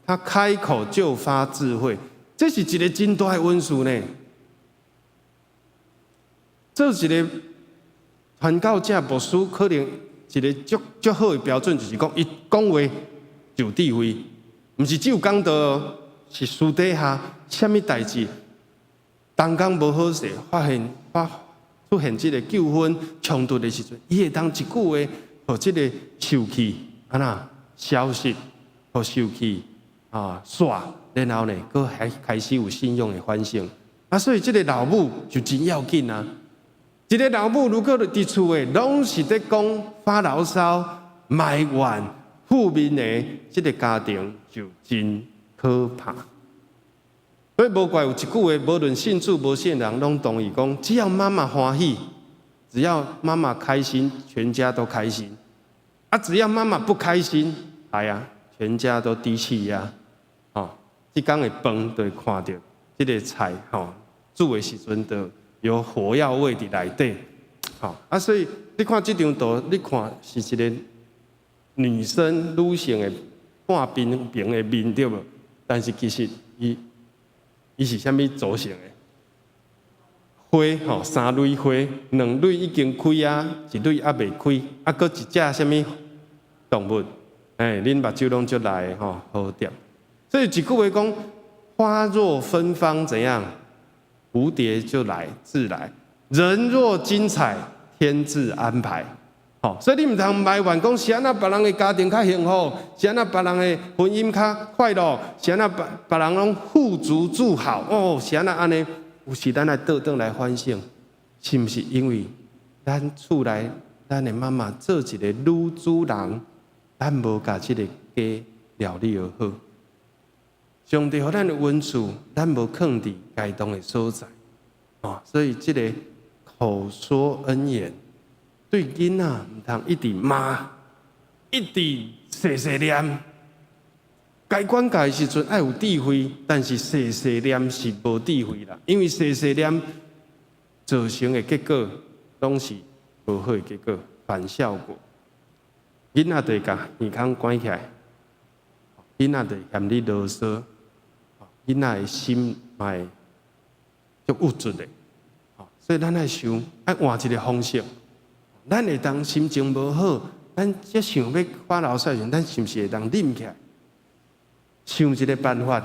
他開口就發智慧，這是一个真大的恩賜呢。做一个傳教者牧師，可能一个足足好的標準，就是講伊講話就有智慧，毋是只有講道，是私底下啥物代誌，當工無好勢，發現發出現這个糾紛衝突的時陣，伊會當一句話，予這个受氣按怎消失，予受氣啊煞，然後呢，閣還開始有信仰的反省。啊，所以這个老母就真要緊啊！一个老母如果佇厝的攏是咧講發牢騷、埋怨、負面的，這个家庭就真可怕。所以無怪有一句話，無論信主無信人，攏同意講：只要媽媽歡喜，只要媽媽開心，全家都開心。啊，只要媽媽不開心，哎呀，全家都低氣壓。吼，這工的飯就會看著，這个菜吼煮的時陣就有火藥味佇內底。吼，啊，所以你看這張圖，你看是一个女生女性的半平平的面對無？但是其實伊是啥物組成的？花吼，三蕊花，兩蕊已經開啊，一蕊猶未開，啊，閣一隻啥物動物？恁目睭攏足利的吼，蝴蝶。所以一句話講，花若芬芳怎樣，蝴蝶就來自來。人若精彩，天自安排。吼，所以你毋通埋怨講是按怎別人的家庭較幸福，是按怎別人的婚姻較快樂，是按怎別別人攏富足住好哦，是按怎按呢？有時咱來倒轉來反省，是毋是因為咱厝內咱的媽媽做一个女主人，咱無共這个家料理好。上帝予咱的恩賜，咱無囥佇該當的所在，哦，所以這个口說恩言，對囡仔毋通一直罵，一直細細念。該管教的時陣愛有智慧，但是細細念是無智慧啦，因為細細念造成的結果攏是無好的結果，反效果。囡仔就會共耳孔關起來，囡仔就會嫌你囉嗦，囡仔的心嘛會足鬱卒的。所以咱愛想，愛換一个方式。咱會當心情無好，咱才想欲發牢騷時，咱是毋是會當忍起來？想一个辦法，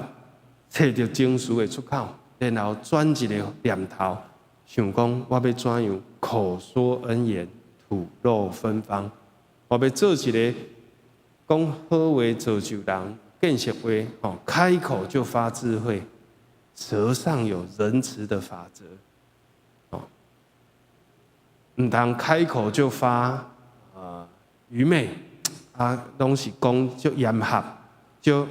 揣著情緒的出口，然後轉一个念頭，想講我欲怎樣口說恩言，吐露芬芳。我欲做一个講好話造就人、見識話，吼，開口就發智慧，舌上有仁慈的法則，哦，毋通開口就發愚昧，啊，攏是講足嚴厲、足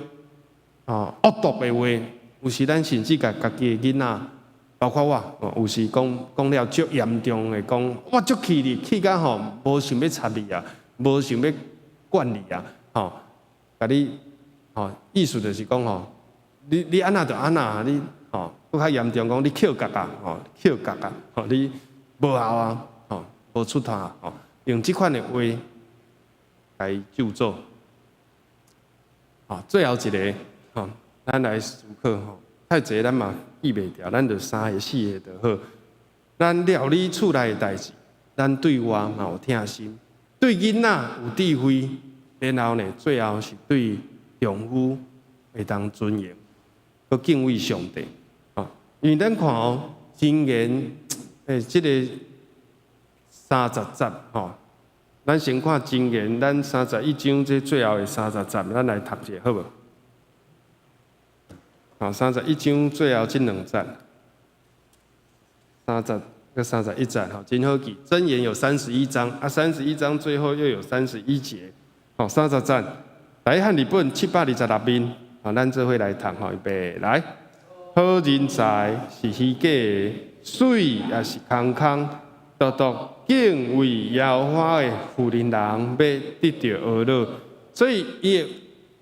惡毒的話，有時咱甚至共家己的囡仔，包括我，有時講講了足嚴重的，講我足氣你，氣甲吼無想欲插你啊，無想欲管你啊，吼，共你吼意思就是講吼，你按怎就按怎，你吼閣較嚴重講你抾角啊，吼抾角啊，吼你無效啊，吼無出頭吼，用這款的話來咒詛。吼，最後一个吼，咱來思考吼，太濟咱嘛記袂牢，咱就三个四个就好。咱料理厝內的代誌，咱對外嘛有疼心，對囡仔有智慧，然後呢，最後是對丈夫會當尊榮，閣敬畏上帝。吼，因為咱看哦，箴言這个30節吼，咱先看箴言，咱31章這最後的30節，咱來讀一下好無？好，三十一章最後這兩節，30佮31節，吼，真好記。箴言有三十一章，啊，三十一章最後又有31節，好，三十節，來漢字本726面，好，咱做伙來讀，吼，預備來。好人才是虛假的，媠也是空空，獨獨敬畏耶和華的婦人要得著呵咾。所以伊的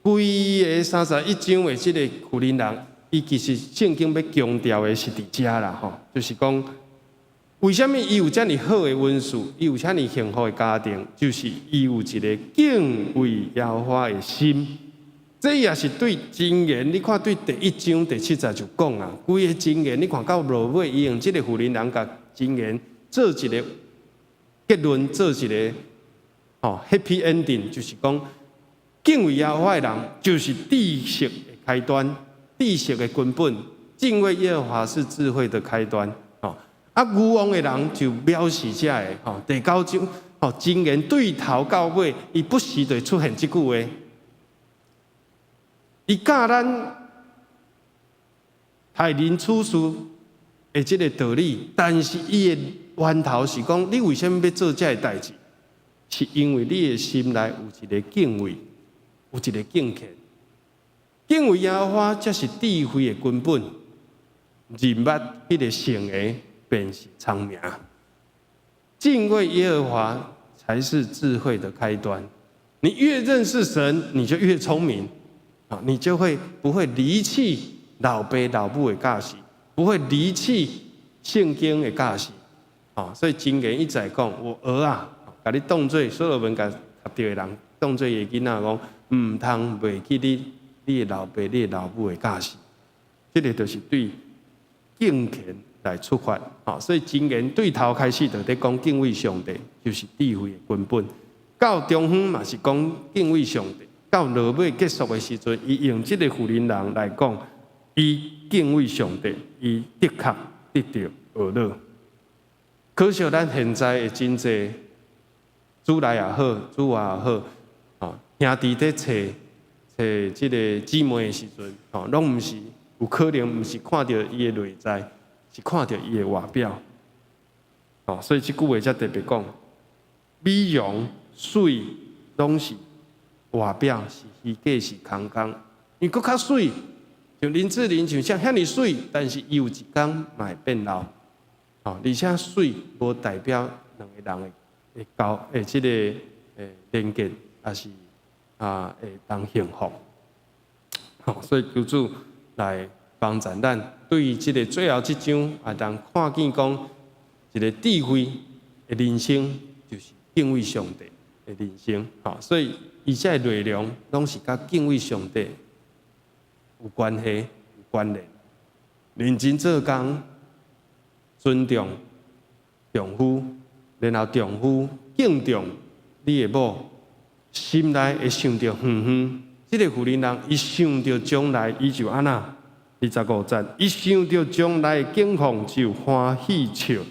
規个三十一章的這個婦人人，伊其實聖經欲強調的是佇遮啦，吼，就是講為啥物伊有遮爾好的恩賜，伊有遮爾幸福的家庭，就是伊有一個敬畏耶和華的心。這也是對箴言，你看對第一章第七節就講啊，規個箴言你看到落尾，伊用這個婦人人共箴言做一個結論，做一個吼 happy ending，就是講敬畏耶和華的人就是知識的開端，知識的根本。敬畏耶和華是智慧的開端。吼，啊，愚妄的人就藐視這个，吼，第九章，吼，箴言對頭到尾，伊不時就會出現這句話。伊教咱待人處事的這个道理，但是伊的源頭是講，你為啥物欲做這个代誌？是因為你的心內有一个敬畏，有一个敬虔。敬畏耶和華，才是智慧的根本。認捌彼个聖的，便是聰明。敬畏耶和華，才是智慧的開端。你越認識神，你就越聰明。啊，你就會不會離棄老爸老母的教示，不會離棄聖經的教示。啊，所以箴言一再講，我兒啊，共你當做所羅門共讀著的人，當做伊的囡仔講，毋通袂記你的老爸、你的老母的教示。這个就是對敬虔來出發。啊，所以箴言對頭開始就佇講敬畏上帝，就是智慧的根本。到中間嘛是講敬畏上帝。到落尾結束的時陣，伊用這個婦人人來講，伊敬畏上帝，伊的確得著呵咾。可惜咱現在的真濟主內也好，主外也好，吼兄弟佇揣揣這个姊妹的時陣，吼攏毋是有可能，毋是看著伊的內在，是看著伊的外表。吼，所以這句話才特別講，美容媠攏是外表，是虛假，是空空，伊閣較媠，像林志玲像啥遐爾媠，但是伊有一工嘛會變老，吼，而且媠無代表兩个人的交的這个連結，抑是啊會當幸福。吼，所以求主來幫助咱，對這个最後這章，會當看見講一個智慧的人生，就是敬畏上帝的人生。吼，所以伊這个內容攏是佮敬畏上帝有關係、有關聯。認真做工，尊重丈夫，然後丈夫敬重你的某，心內會想著遠遠。這个婦人人，伊想著將來，伊就按怎？25節，伊想著將來的景況就歡喜笑。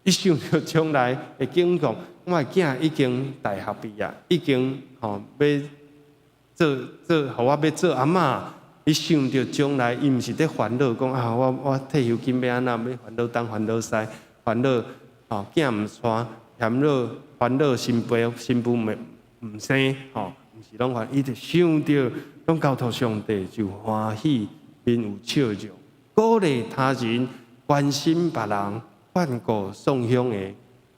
伊想著將來的景況，我的囝已經大學畢業，已經吼欲做做，予我欲做阿嬤。伊想著將來，伊毋是佇煩惱，講啊，我退休金欲按怎，欲煩惱東煩惱西，煩惱吼囝毋娶，嫌惱煩惱新婦新婦毋生吼，毋是攏煩，伊就想著攏交託上帝，就歡喜，面有笑容，鼓勵他人，關心別人，勸告送鄉的，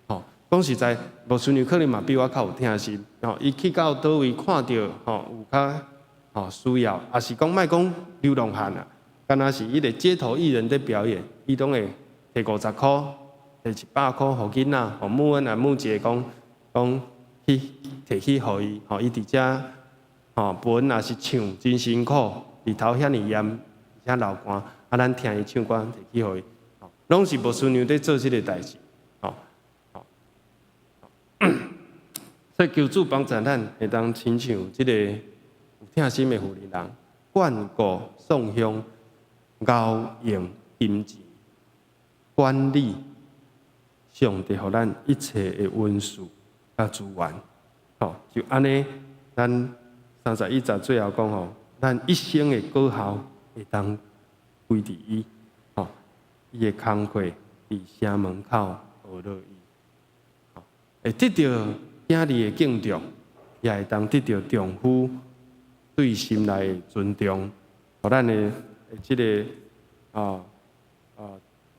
吼，講實在，牧師娘可能嘛比我較有疼心，吼，伊去到佗位看著吼有較吼需要，抑是講莫講流浪漢啊，敢若是彼个街頭藝人佇表演，伊攏會提50箍，提100箍予囡仔，予母恩啊母一个講講去提去予伊，吼，伊佇遮吼本也是唱真辛苦，日頭遐爾炎，而且流汗，啊，咱聽伊唱歌提去予伊，攏是牧師娘佇做這个代誌，吼，所以求主幫助咱會當親像這个有疼心的婦人人，勸告送鄉，熬用金錢，管理上帝予咱一切的恩賜。佮資源。吼，就按呢，咱31節最後講吼，咱一生的果效會當歸佇伊，吼，伊的工課佇城門口呵咾伊，吼，會得著囝兒的敬重，也會當得著丈夫對心內的尊重，予咱的這个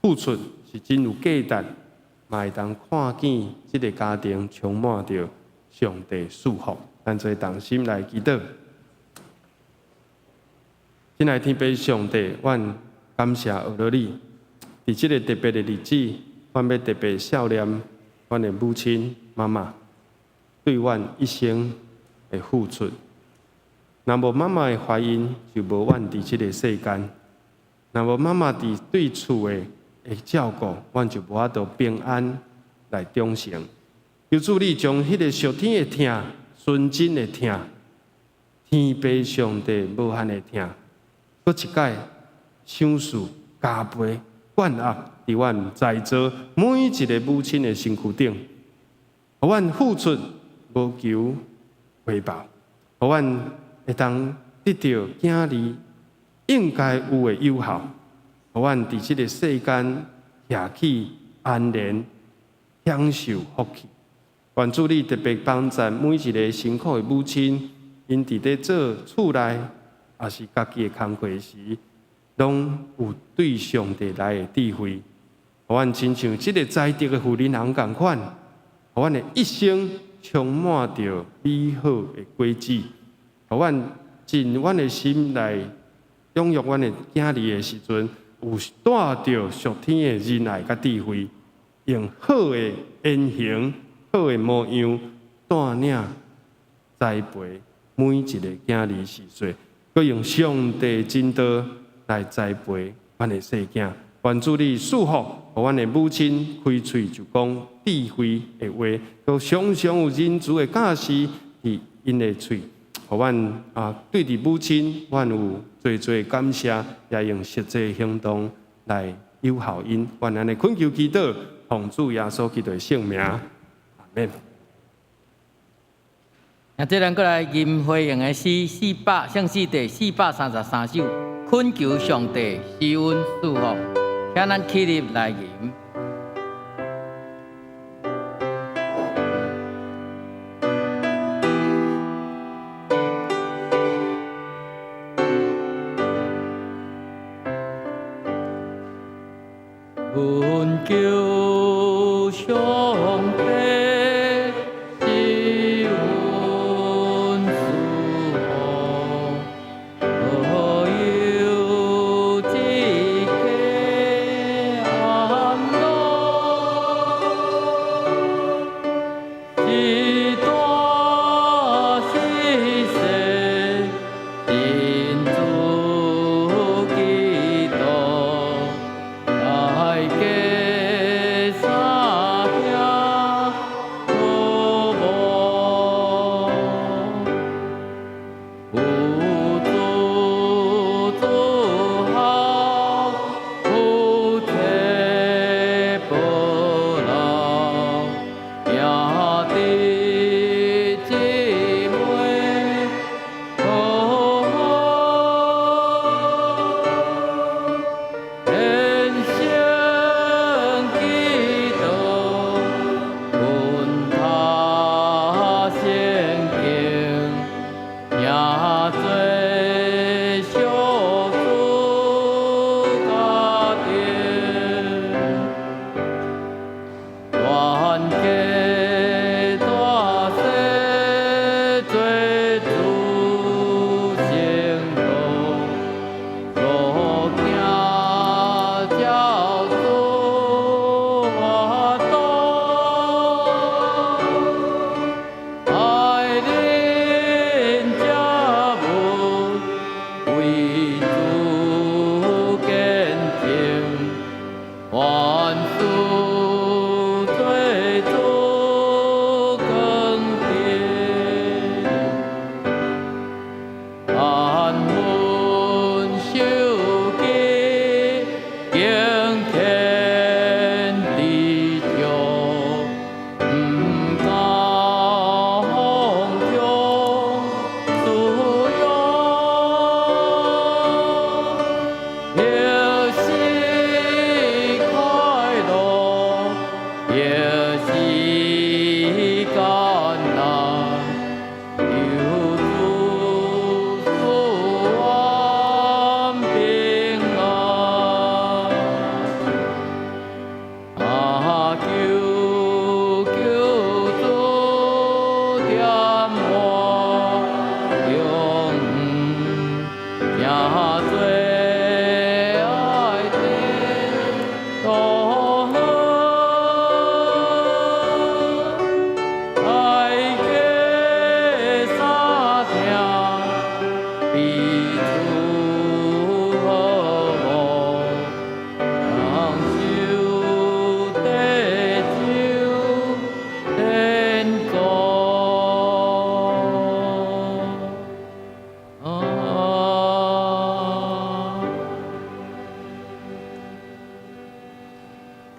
付出是真有價值，嘛會當看見這个家庭充滿著上帝祝福。咱做同心來祈禱。親愛天父上帝，阮感謝呵咾你，佇這个特別的日子，阮欲特別數念阮的母親媽媽對阮一生的付出。若無媽媽的懷孕，就無阮佇這个世間；若無媽媽佇對厝的照顧，阮就無法度平安來長成。求主你將彼个屬天的疼、純真的疼、天父上帝無限的疼，閣一擺賞賜加倍灌壓佇阮在座每一个母親的身軀頂，予阮付出無求回報，予阮會當得著囝兒應該有的有效，予阮佇這个世間徛起安然，享受福氣。願主你特別幫助每一个辛苦的母親，𪜶佇咧做厝內，抑是家己的工課時，攏有對上帝來的智慧。予阮親像這个才德的婦人翁仝款，予阮的一生充滿著美好的果子。予阮盡阮的心來養育阮的囝兒的時陣，有帶著屬天的仁愛佮智慧，用好的言行、好的模樣帶領栽培每一个囝兒四歲，閣用上帝真道來栽培阮的細囝。願主你賜福，予阮的母親開喙就講智慧的話，閣常常有仁慈的教示佇𪜶的喙。予阮對佇母親，阮有濟濟感謝，也用實際行動來友好𪜶。阮按呢懇求祈禱，奉主耶穌基督的聖名，阿們。那這咱閣來吟回應的詩400，聖詩第433首，懇求上帝施恩賜福，請咱起立來吟。阮求上帝施恩賜福，保佑一家安樂，是大是細，真主基督，大家三兄。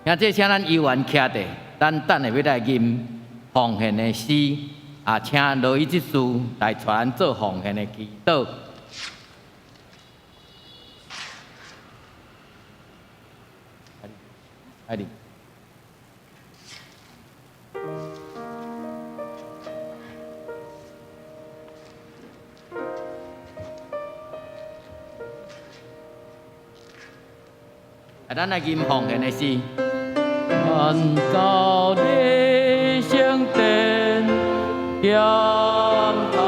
兄弟，請咱猶原徛佇，咱等下欲來吟奉獻的詩，啊，請羅伊執事來帶咱做奉獻的祈禱。愛你。啊，咱來吟奉獻的詩。咱到你聖殿，檢討。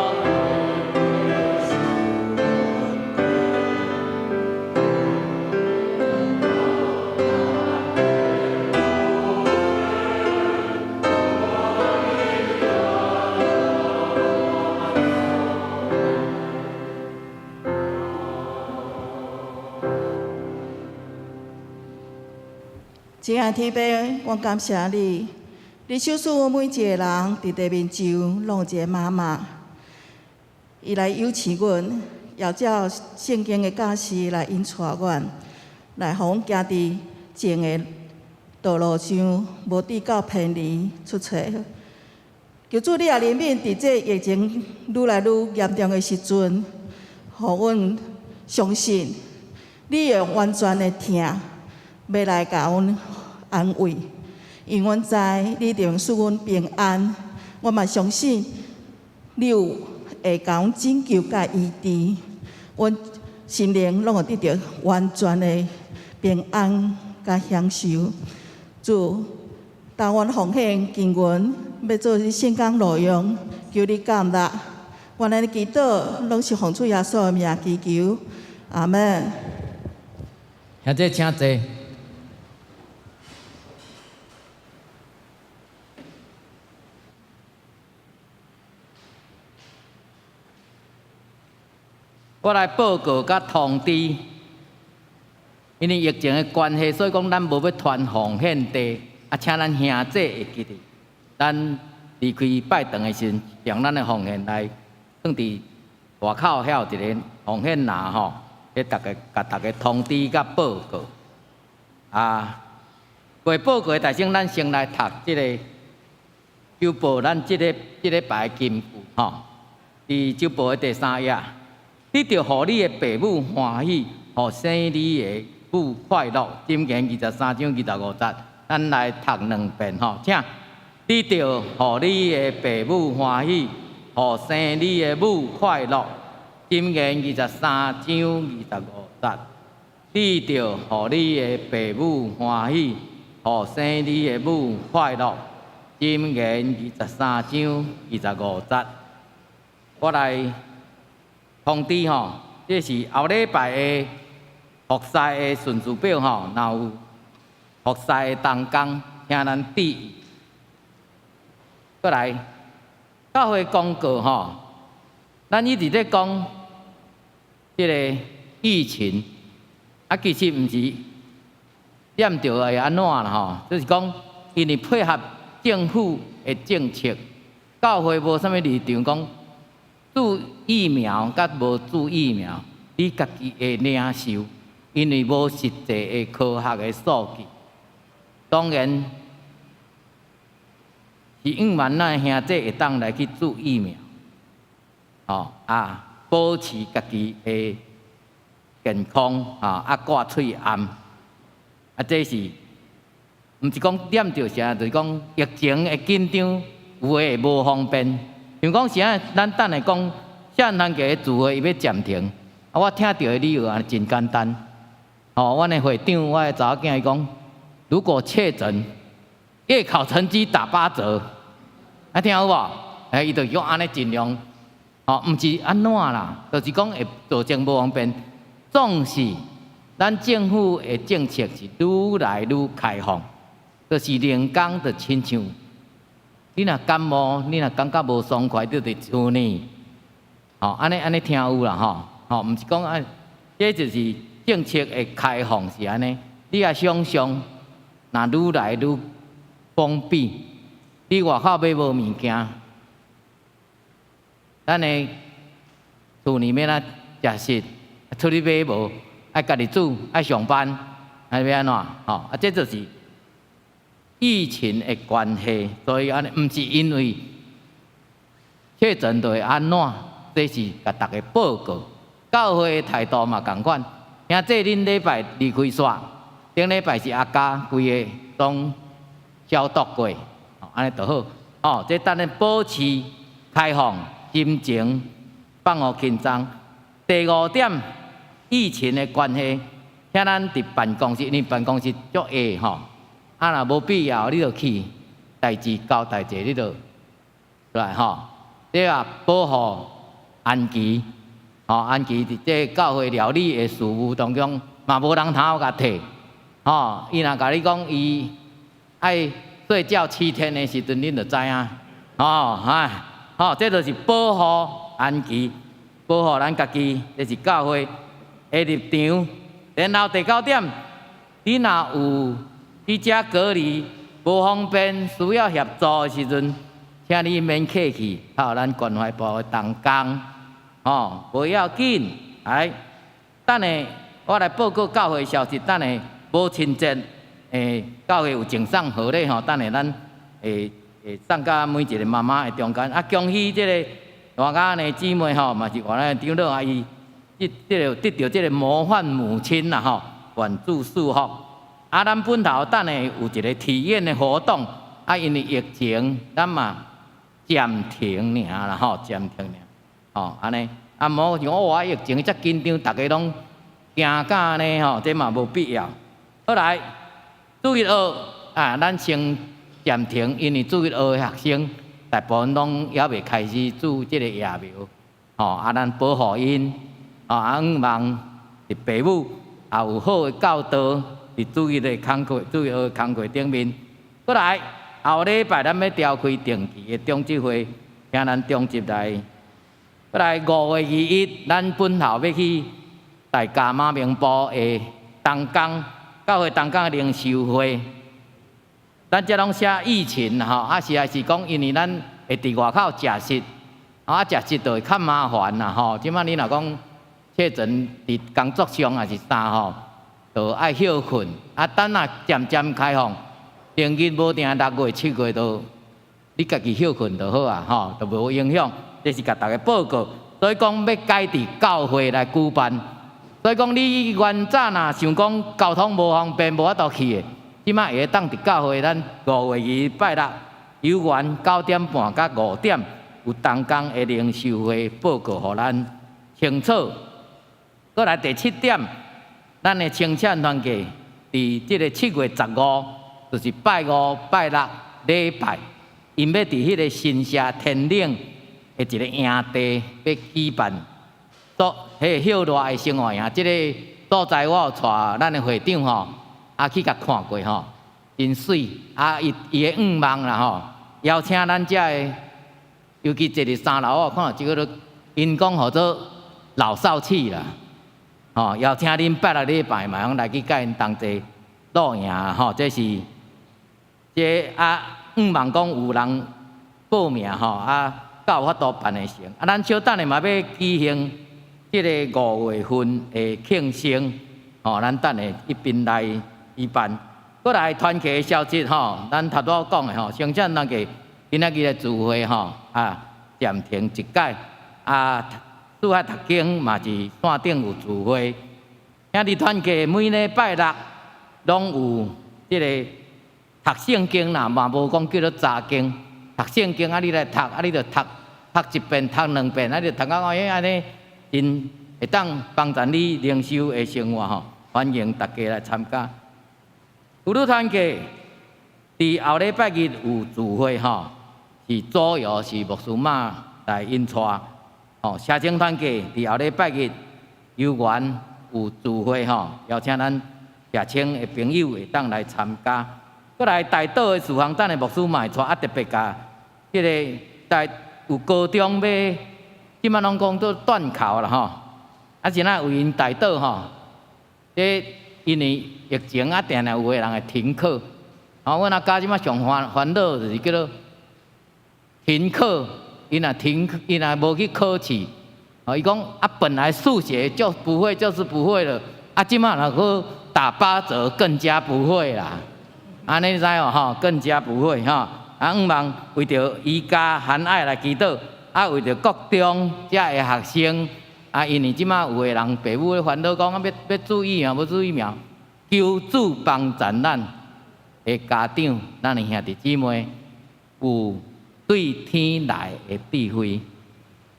親愛的天父，我感謝你，你賞賜阮每一個人佇地面上攏有一個媽媽，伊來養飼阮，也照聖經的教示來引帶阮，來予阮行佇正的道路上，無致到偏離出錯。求主你也憐憫，佇這疫情愈來愈嚴重的時陣，予阮相信你用完全的疼，欲來共阮安慰，因為阮知你一定賜阮平安。我嘛相信你有會共阮拯救佮醫治，阮心靈攏會得著完全的平安佮享受。主，當阮奉獻金銀，欲做你聖工路用，求你感納。阮的祈禱攏是奉主耶穌的名祈求，阿門。兄弟，請坐。我來報告佮通知，因為疫情的關係，所以講咱無欲傳奉獻袋，啊，請咱兄弟會記得，咱離開拜堂的時陣，將咱的奉獻來放佇外口遐有一個奉獻籃吼，彼逐家共逐家通知佮報告。啊，過報告的代先，咱先來讀這个周報，咱這个這禮拜的金句吼，佇周報的第三頁。你著予你的爸母歡喜，予生你的母快樂。箴言23章25節，咱來讀兩遍吼，請。你著予你的爸母歡喜，予生你的母快樂。箴言23章25節，你著予你的爸母歡喜，予生你的母快樂。箴言23章25節，我來通知吼，這是後禮拜的服侍的順序表吼，若有服侍的同工，請咱注意。閣來，教會公告吼，咱一直咧講這个疫情，啊，其實毋是染著會按怎啦吼，就是講因為配合政府的政策，教會無啥物立場講。注疫苗佮無注疫苗，你家己會領受，因為無實際的科學的數據。當然是向望咱兄弟會當來去注疫苗，吼啊，保持家己的健康啊，啊掛喙罨，啊這是毋是講染著啥？就是講疫情的緊張，有的會無方便。像講啥，咱等下講，少年家的聚會伊欲暫停，啊，我聽著的理由也真簡單。吼，阮的會長，我的查某囝伊講，如果確診，月考成績打八折，啊，聽有無？欸，伊就講按呢盡量，吼，毋是按怎啦，就是講會造成無方便。總是咱政府的政策是愈來愈開放，就是兩工就親像。你若感冒，你若感覺無爽快，就佇厝呢。吼，按呢按呢聽有啦吼，吼，毋是講啊，這就是政策的開放是按呢。你也想像，若愈來愈封閉，你外口買無物件，咱的厝裡面啊食食，出去買無，愛家己煮，愛上班，愛欲按怎？吼，啊，這就是疫情的關係，所以按呢，毋是因為確診就會按怎，這是共大家報告。教會的態度嘛仝款，兄弟恁禮拜離開煞，頂禮拜是阿嘉規个攏消毒過，按呢就好。哦，這等咧保持開放，心情放予輕鬆。第五點，疫情的關係，請咱佇辦公室，因為辦公室足下吼，啊若無必要，你就去代誌交代者，你就來吼。這啊保護安琪，吼安琪佇這教會料理的事務當中，嘛無人通共替，吼。伊若共你講伊愛睡覺7天的時陣，恁就知影，吼，哎，吼，這就是保護安琪，保護咱家己，這是教會的立場。然後第九點，你若有佇遮隔離無方便，需要協助的時陣，請你免客氣，靠咱關懷部的同工，吼，無要緊。來，等下我來報告教會消息，等下母親節，教會有贈送賀禮吼，等下咱會送佮每一個媽媽的中間。啊，恭喜這个大家的姊妹吼，嘛是我咱長老啊，伊這個得著這个模範母親啦吼，願主賜福。啊，咱本頭等下有一個體驗的活動，啊，因為疫情，咱嘛暫停爾啦吼，暫停爾，吼，按呢，啊，無像我疫情遮緊張，逐家攏驚甲按呢吼，這嘛無必要。好來，主日學啊，咱先暫停，因為主日學的學生大部分攏猶未開始注這个疫苗，吼，啊，咱保護𪜶，啊，向望佇父母也有好的教導，佇主日的工課、主日學工課頂面。閣來，後禮拜咱欲召開定期的長執會，請咱長執來。閣來5月21，咱本校欲去大甲媽明埔的同工教會同工的靈修會。咱這攏寫疫情吼，啊實在是講，因為咱會佇外口食食，啊食食就會較麻煩啦吼。這擺你若講確診佇工作上抑是啥吼，就愛歇睏。啊，等若漸漸開放，定日無定6月、7月都你家己歇睏就好啊，吼，就無影響。這是共大家報告。所以講欲改佇教會來舉辦。所以講你原早若想講交通無方便，無法度去的，這擺會當佇教會，咱5月2拜六有緣9點半佮5點有同工的靈修會報告，予咱清楚。閣來第七點，咱的青少團契佇這个7月15，就是拜五、拜六禮拜，𪜶欲佇彼个新社天嶺的一个營地，欲舉辦做彼个歇熱的生活營。這个所在我有帶咱的會長吼，啊去共看過吼，真媠。啊，伊伊的願望啦吼，邀請咱遮的，尤其坐佇三樓，我有看著這个，𪜶講號做老少契啦，吼，邀請恁拜六禮拜嘛，通來去佮𪜶同齊露營吼，這是這啊，向望講有人報名吼，啊，才有法度辦會成。啊，咱小等下嘛欲舉行這个5月份的慶生，吼，咱等下一併來舉辦。閣來團契的消息吼，咱頭拄仔講的吼，聖聖那個今仔日的聚會吼，啊，暫停一擺，啊，拄仔讀經嘛是線頂有聚會。兄弟團契每禮拜六攏有這个讀聖經啦，嘛無講叫做查經，讀聖經啊，你來讀，啊，你就讀讀一遍，讀兩遍，啊，你就讀到講按呢，真會當幫助你靈修的生活吼。歡迎大家來參加。婦女團契佇後禮拜日有聚會吼，是主要是牧師媽來引帶。吼，社青團契佇後禮拜日有緣有聚會吼，邀請咱社青的朋友會當來參加。閣來代禱的事項，等下牧師嘛會帶，啊特別共彼个代有高中欲，這擺攏講做段考啦吼，啊是若為𪜶代禱吼，這因為疫情啊，定定有的人會停課。吼，阮阿家這擺上煩煩惱就是叫做停課，伊若停，伊若無去考試，哦，伊講啊，本來數學就不會，就是不會了，啊，這擺若閣打八折，更加不會啦。按呢你知無吼？更加不會吼。啊，向望為著瑜伽含愛來祈禱，啊，為著國中遮的學生，啊，因為這馬有的人爸母咧煩惱講啊，欲欲注疫苗，無注疫苗，求主幫贊咱的家長，咱的兄弟姊妹有對天來的智慧，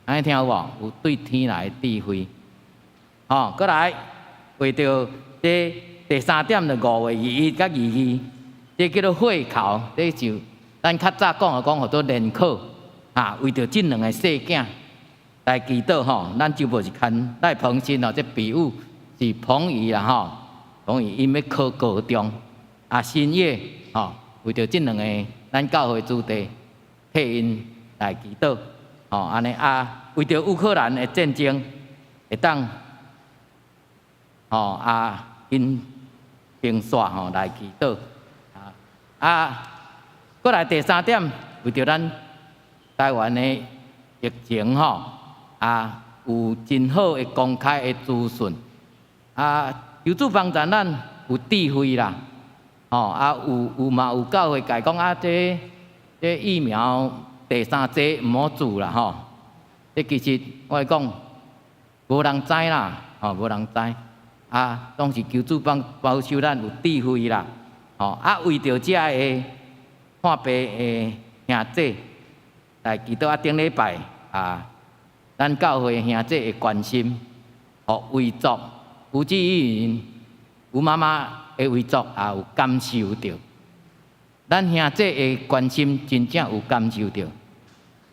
按呢聽有無？有對天來的智慧。吼，閣來為著這第三點就5月21佮22，這叫做會考，這就咱較早講的講號做聯考，啊，為著這兩个細囝來祈禱吼，咱就無是牽賴彭新哦，這比喻是彭宇啦吼，彭宇𪜶欲考高中，啊，新月吼，為著這兩个咱教會子弟替𪜶來祈禱，吼，按呢啊，為著烏克蘭的戰爭會當，吼啊，𪜶平煞吼來祈禱，啊啊，閣來第三點，為著咱台灣的疫情吼，啊，有真好的公開的資訊，啊，求主幫助咱有智慧啦，吼啊，有有嘛有教會界講啊，這這疫苗第三劑毋好注啦吼，這其實我會講無人知啦，吼無人知。啊，總是求主幫保守咱有智慧啦，吼啊，為著遮个破病的兄姊來祈禱啊，頂禮拜啊，咱教會兄姊的關心，予遺囑，吳志議員、吳媽媽的遺囑也有感受著，咱兄姊的關心真正有感受著。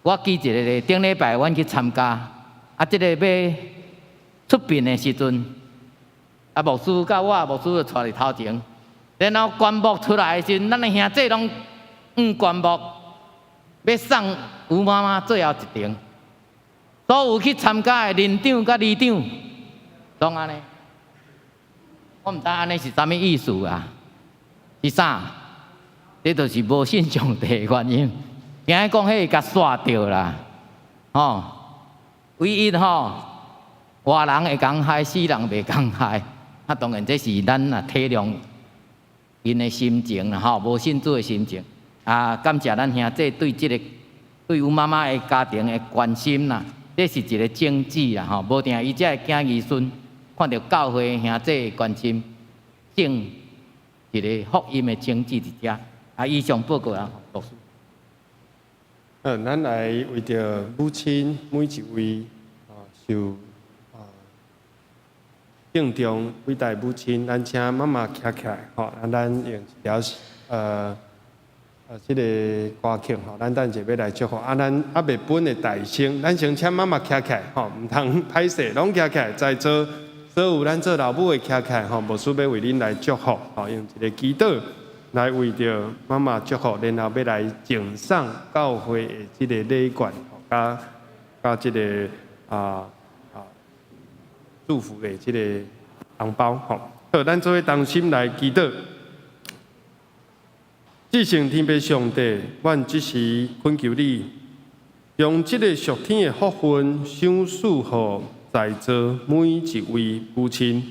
我記一个例，頂禮拜阮去參加，啊，這个欲出殯的時陣。啊，牧師佮我，牧師就𤆬佇頭前，然後棺木出來的時陣，咱的兄姊攏向棺木，欲送吳媽媽最後一程。所有去參加的鄰長佮里長，攏按呢。我毋知按呢是啥物意思啊？是啥？這就是無信上帝的原因。驚講彼會共煞著啦，吼！唯一吼，活人會共害，死人袂共害。啊，當然這是咱啊體諒𪜶的心情啦，吼，無信主的心情。啊，感謝咱兄姊對這个對吳媽媽的家庭的關心啦，這是一个證據啦，吼，無定伊遮的囝兒孫看著教會兄姊的關心，種一个福音的種子佇遮。啊，以上報告啊，牧師。好，咱來為著母親每一位啊受啊敬重偉大母親，咱請媽媽徛起來，吼，啊，咱用一條這个歌曲吼，咱等下欲來祝福。啊，咱猶未分的大聲，咱先請媽媽徛起來，吼，毋通歹勢，攏徛起來，在座所有咱做老母的徛起來，吼，牧師欲為恁來祝福，吼，用一个祈禱來為著媽媽祝福，然後欲來贈送教會的這个禮券，佮佮這个祝福的這个紅包，吼。好，咱做伙同心來祈禱。至聖天父上帝，阮這時懇求你，將這个屬天的福分賞賜予在座每一位母親。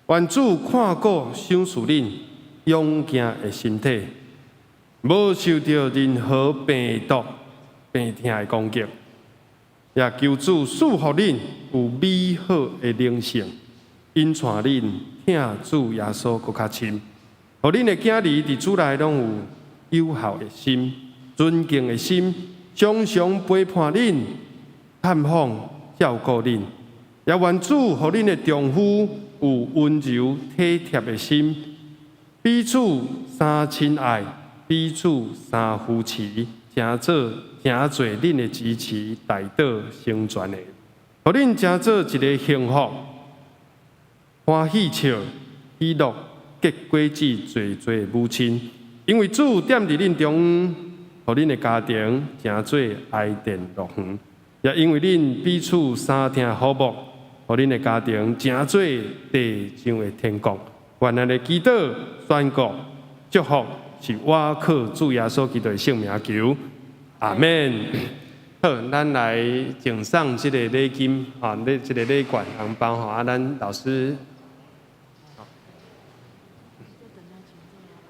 願主看顧賞賜恁勇健的身體，無受著任何病毒、病痛的攻擊。也求主賜予恁有美好的靈性，引帶恁疼主耶穌閣較深。予恁的囝兒佇主內攏有友好的心、尊敬的心，常常陪伴恁、探訪、照顧恁。也願主予恁的丈夫有溫柔體貼的心，彼此相親愛，彼此相扶持，成做誠濟恁的支持，代禱成全的，予恁成做一个幸福、歡喜笑、喜樂結果子濟濟的母親。因為主踮佇恁中央，予恁的家庭成做伊甸樂園。也因為恁彼此相疼和睦，予恁的家庭成做地上的天國。願咱的祈禱、宣告、祝福，是倚靠主耶穌基督的聖名求。阿門。好，咱來贈送這个禮金，啊，禮這个禮券紅包吼，啊，咱老師。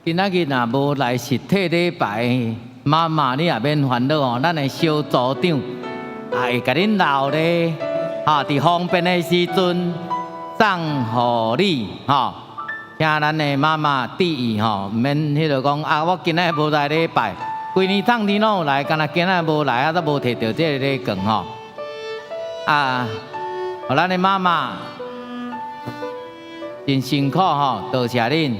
今仔日若無來實體禮拜，媽媽你也免煩惱哦。咱的小組長也會共恁留咧，哈，佇方便的時陣送予你，吼。請咱的媽媽注意吼，毋免彼落講啊，我今仔日無來禮拜，規年冬天攏有來，干焦今仔日無來啊，都無摕著這个禮券吼。啊，予咱的媽媽真辛苦吼，多謝恁。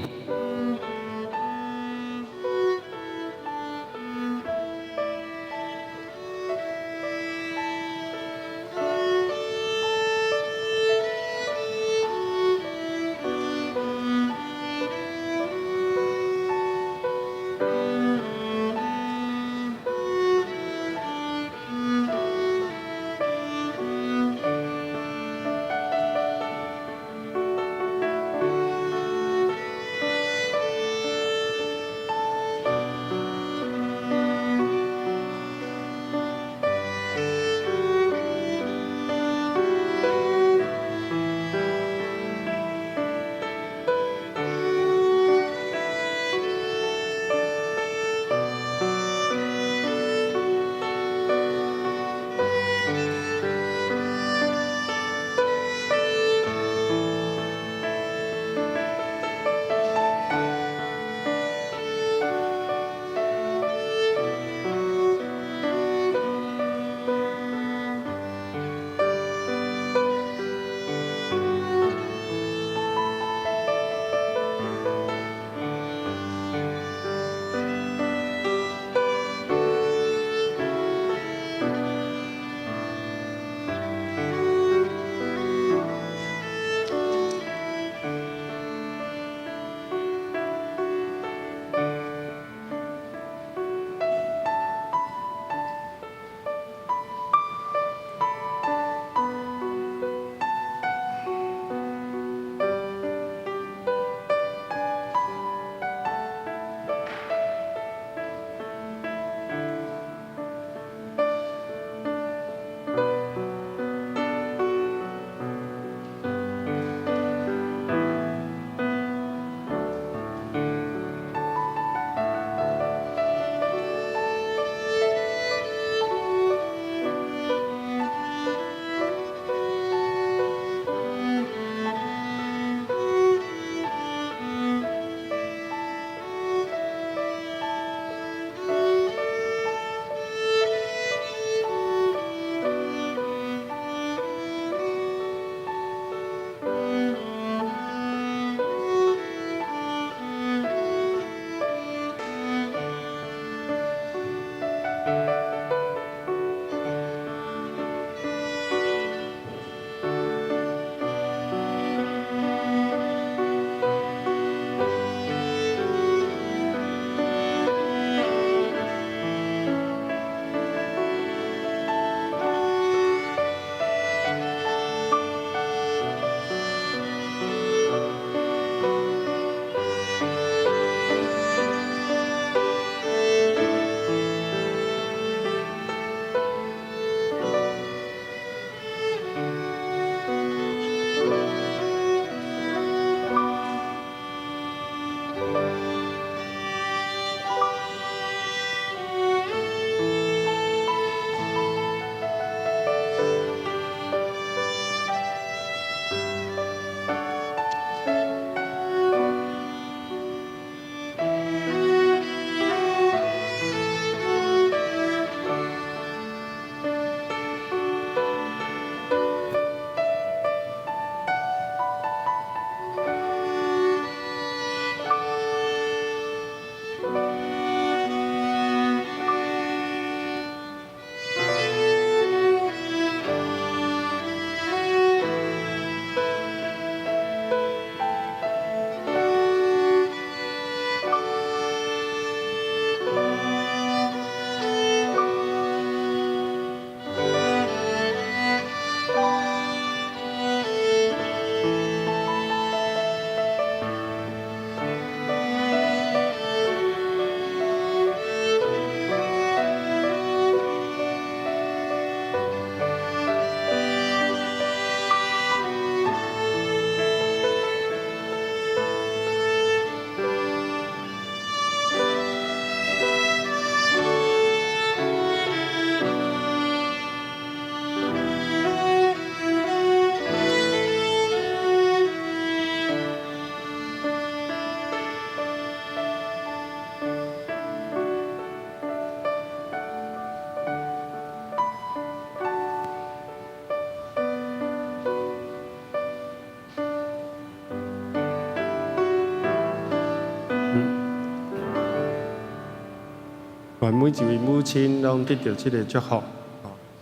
願每一位母親攏得著這个祝福，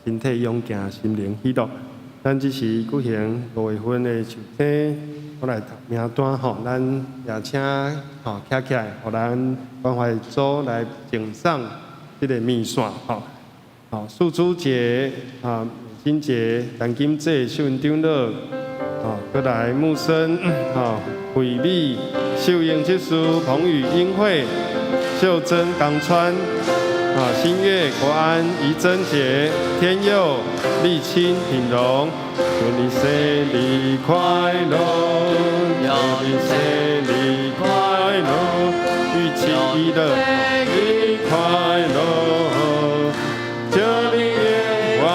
身體勇健，心靈喜樂。咱這時舉行五月份的受洗，我來讀名單吼，咱也請吼徛起來，予咱關懷組來贈送這个麵線吼。好，素珠姐啊，美金姐、陳金姐、秀雲長老，啊，閣來木生，啊，惠美、秀英執事、彭宇、英慧、秀珍、江川，啊，新月、國安、怡珍姐、天佑、麗清、品榮，祝你生日快樂，祝你生日快樂，玉琪喜樂，日快樂。祝你永遠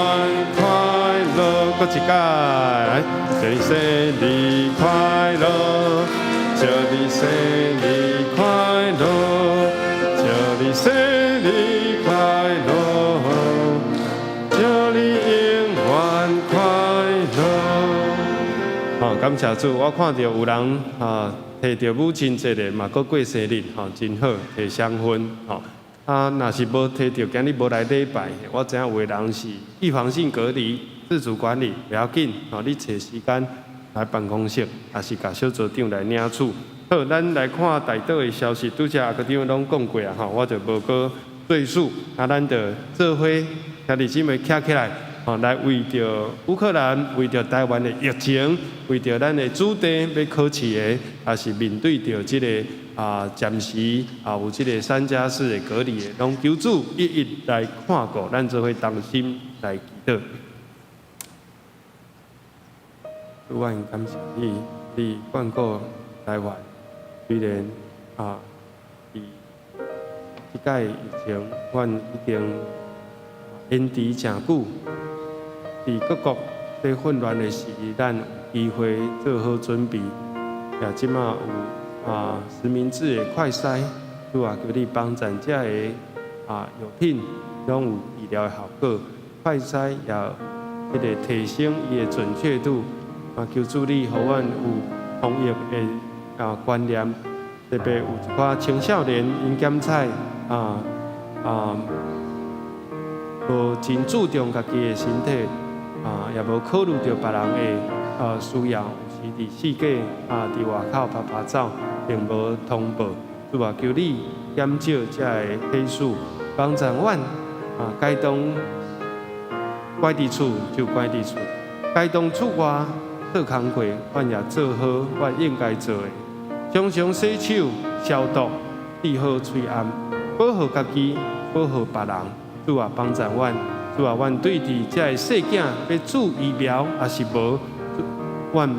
快樂，閣一擺，祝你生日快樂，祝你生日快樂，祝你生日快樂，祝你永遠快樂。好，感謝主，我看著有人啊，提著母親節的嘛，閣過生日，吼，真好，提雙份，吼。啊，若是無提著，今日無來禮拜，我知影有的人是預防性隔離、自主管理，袂要緊，吼，你揣時間來辦公室，抑是共小組長來領取。好，咱來看代禱的消息，拄才阿閣長攏講過啊，吼，我就無閣贅述。啊，咱就做伙兄弟姊妹徛起來，吼，來為著烏克蘭、為著台灣的疫情、為著咱的子弟欲考試的，抑是面對著這个啊，暫時啊有這个3+4的隔離的，攏求主一一來看顧，咱做伙同心來祈禱。主，阮感謝你，你眷顧台灣，雖然啊，佇這擺疫情，阮已經延遲誠久，佇各國佇混亂的時，咱有機會做好準備，也這馬有啊實名制的快篩，主啊，求你幫贊遮个啊藥品攏有治療的效果，快篩也彼个提升伊的準確度，啊，求主你予阮有防疫的啊觀念，特別有一寡青少年𪜶檢採啊啊，無真注重家己的身體，啊，也無考慮著別人的啊需要，有時佇四界啊，佇外口趴趴走，並無通報。主啊，求你減少遮个起數，幫助阮啊，該當關佇厝就關佇厝，該當出外做工課，阮也做好阮應該做的。常常洗手、消毒、戴好喙罨，保護家己，保護別人。主啊，幫助阮。主啊，阮對佇遮个細囝欲注疫苗抑是無，阮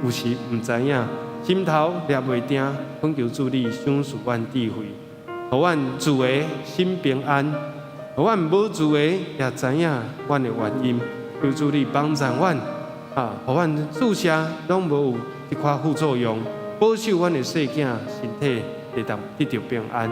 有時毋知影，心頭捏袂定，懇求主你賞賜阮智慧，予阮住的心平安，予阮無住的也知影阮的原因。求主你幫助阮，啊，予阮注射攏無有這款副作用，保守阮的細囝身體會當得著平安，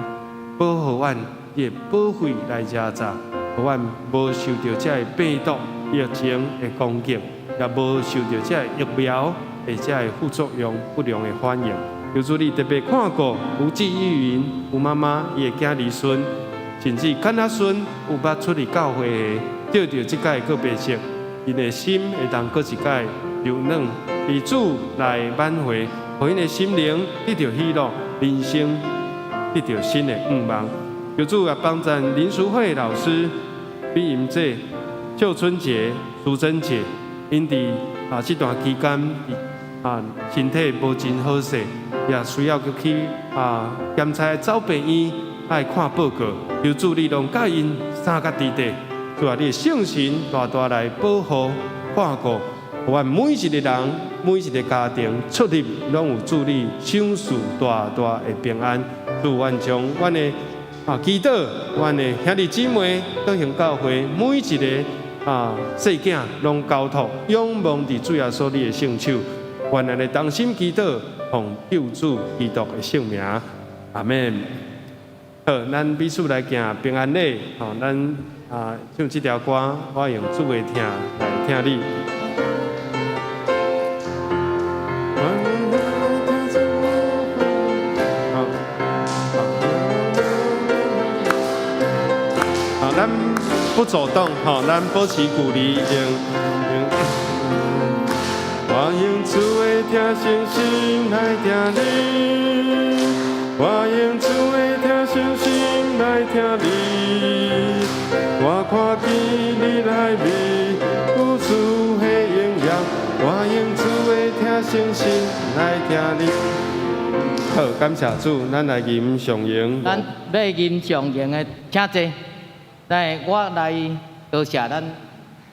保護阮伊的保費來遮濟，予阮無受著遮个病毒疫情的攻擊，也無受著遮个疫苗的遮个副作用不良的反應。求主你特別看顧吳季玉雲、吳媽媽伊的囝兒孫，甚至囡仔孫有捌出入教會的，得著這擺告白式，𪜶的心會當閣一擺柔軟，被主來挽回，予𪜶的心靈得著喜樂，人生得著新的願望。求主也幫贊林淑慧老師、美吟姐、秀春姐、淑珍姐，𪜶佇啊這段期間啊身體無真好勢，也需要去啊檢查走病院愛看報告。求主你攏佮𪜶相佮佇底，主啊，你的聖神大大來保護看顧，予阮每一個人、每一個家庭出入攏有主你賞賜大大的平安。主，阮將阮的啊祈禱，阮的兄弟姊妹、德行教會每一个啊細囝攏交託，仰望佇主耶穌你的聖手，願咱的同心祈禱，奉救主基督的聖名，阿們。好，咱彼此來行平安禮，吼，咱啊唱這條歌，我用主的疼來疼你。好。走動，吼，咱保持距離，用用。我用主的疼誠心來疼你，我用主的疼誠心來疼你。我看見你內面有主的榮耀，我用主的疼誠心來疼你。好，感謝主，咱來吟上榮。咱欲吟上榮的，請坐。來，我來多謝咱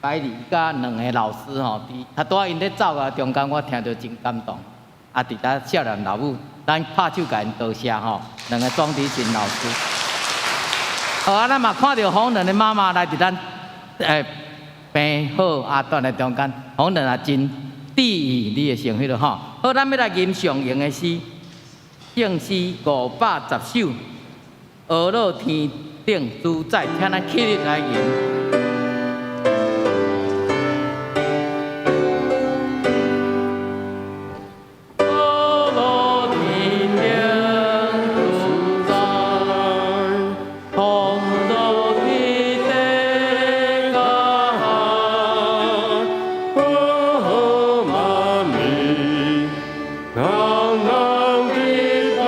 百里佮兩个老師吼，佇頭拄仔𪜶咧走啊中間，我聽著真感動。啊，佇遮少年老母，咱拍手共𪜶多謝吼，兩个莊迪琴老師。好啊，咱嘛看著洪仁的媽媽來佇咱病好阿段的中間，洪仁也真注意你的成彼落吼。好，咱欲來吟上榮的詩，聖詩510首，呵咾天頂主宰，請咱起立來吟。呵咾天頂主宰，創造天地甲海，哦媽咪，人人佇普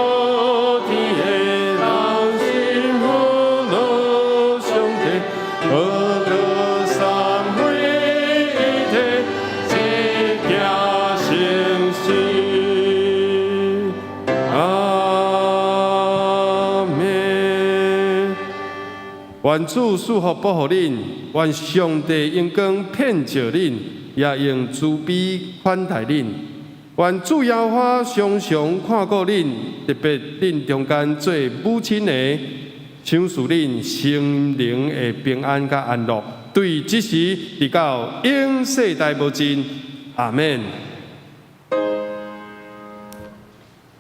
天的人心呵咾上帝，呵咾三位一體，這行成事。阿們。願主賜福保護恁，願上帝榮光遍照恁，也用慈悲款待恁。願主耶和華常常看顧恁，特別恁中間做母親的，賞賜恁心靈的平安佮安樂。對這時直到永世代無盡。阿們。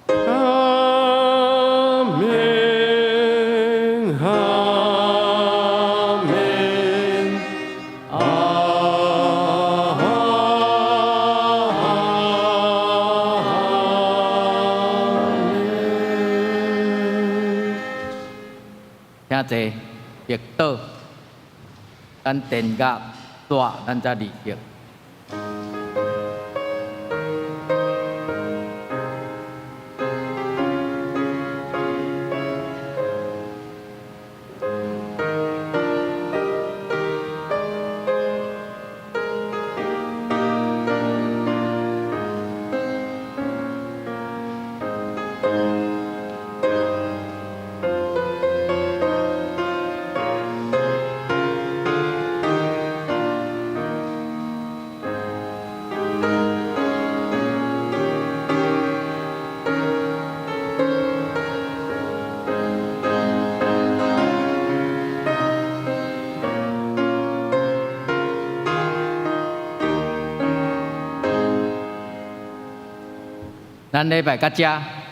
阿們，阿們，阿們。請坐，默禱，咱電樂煞，咱才離席。咱禮拜到遮。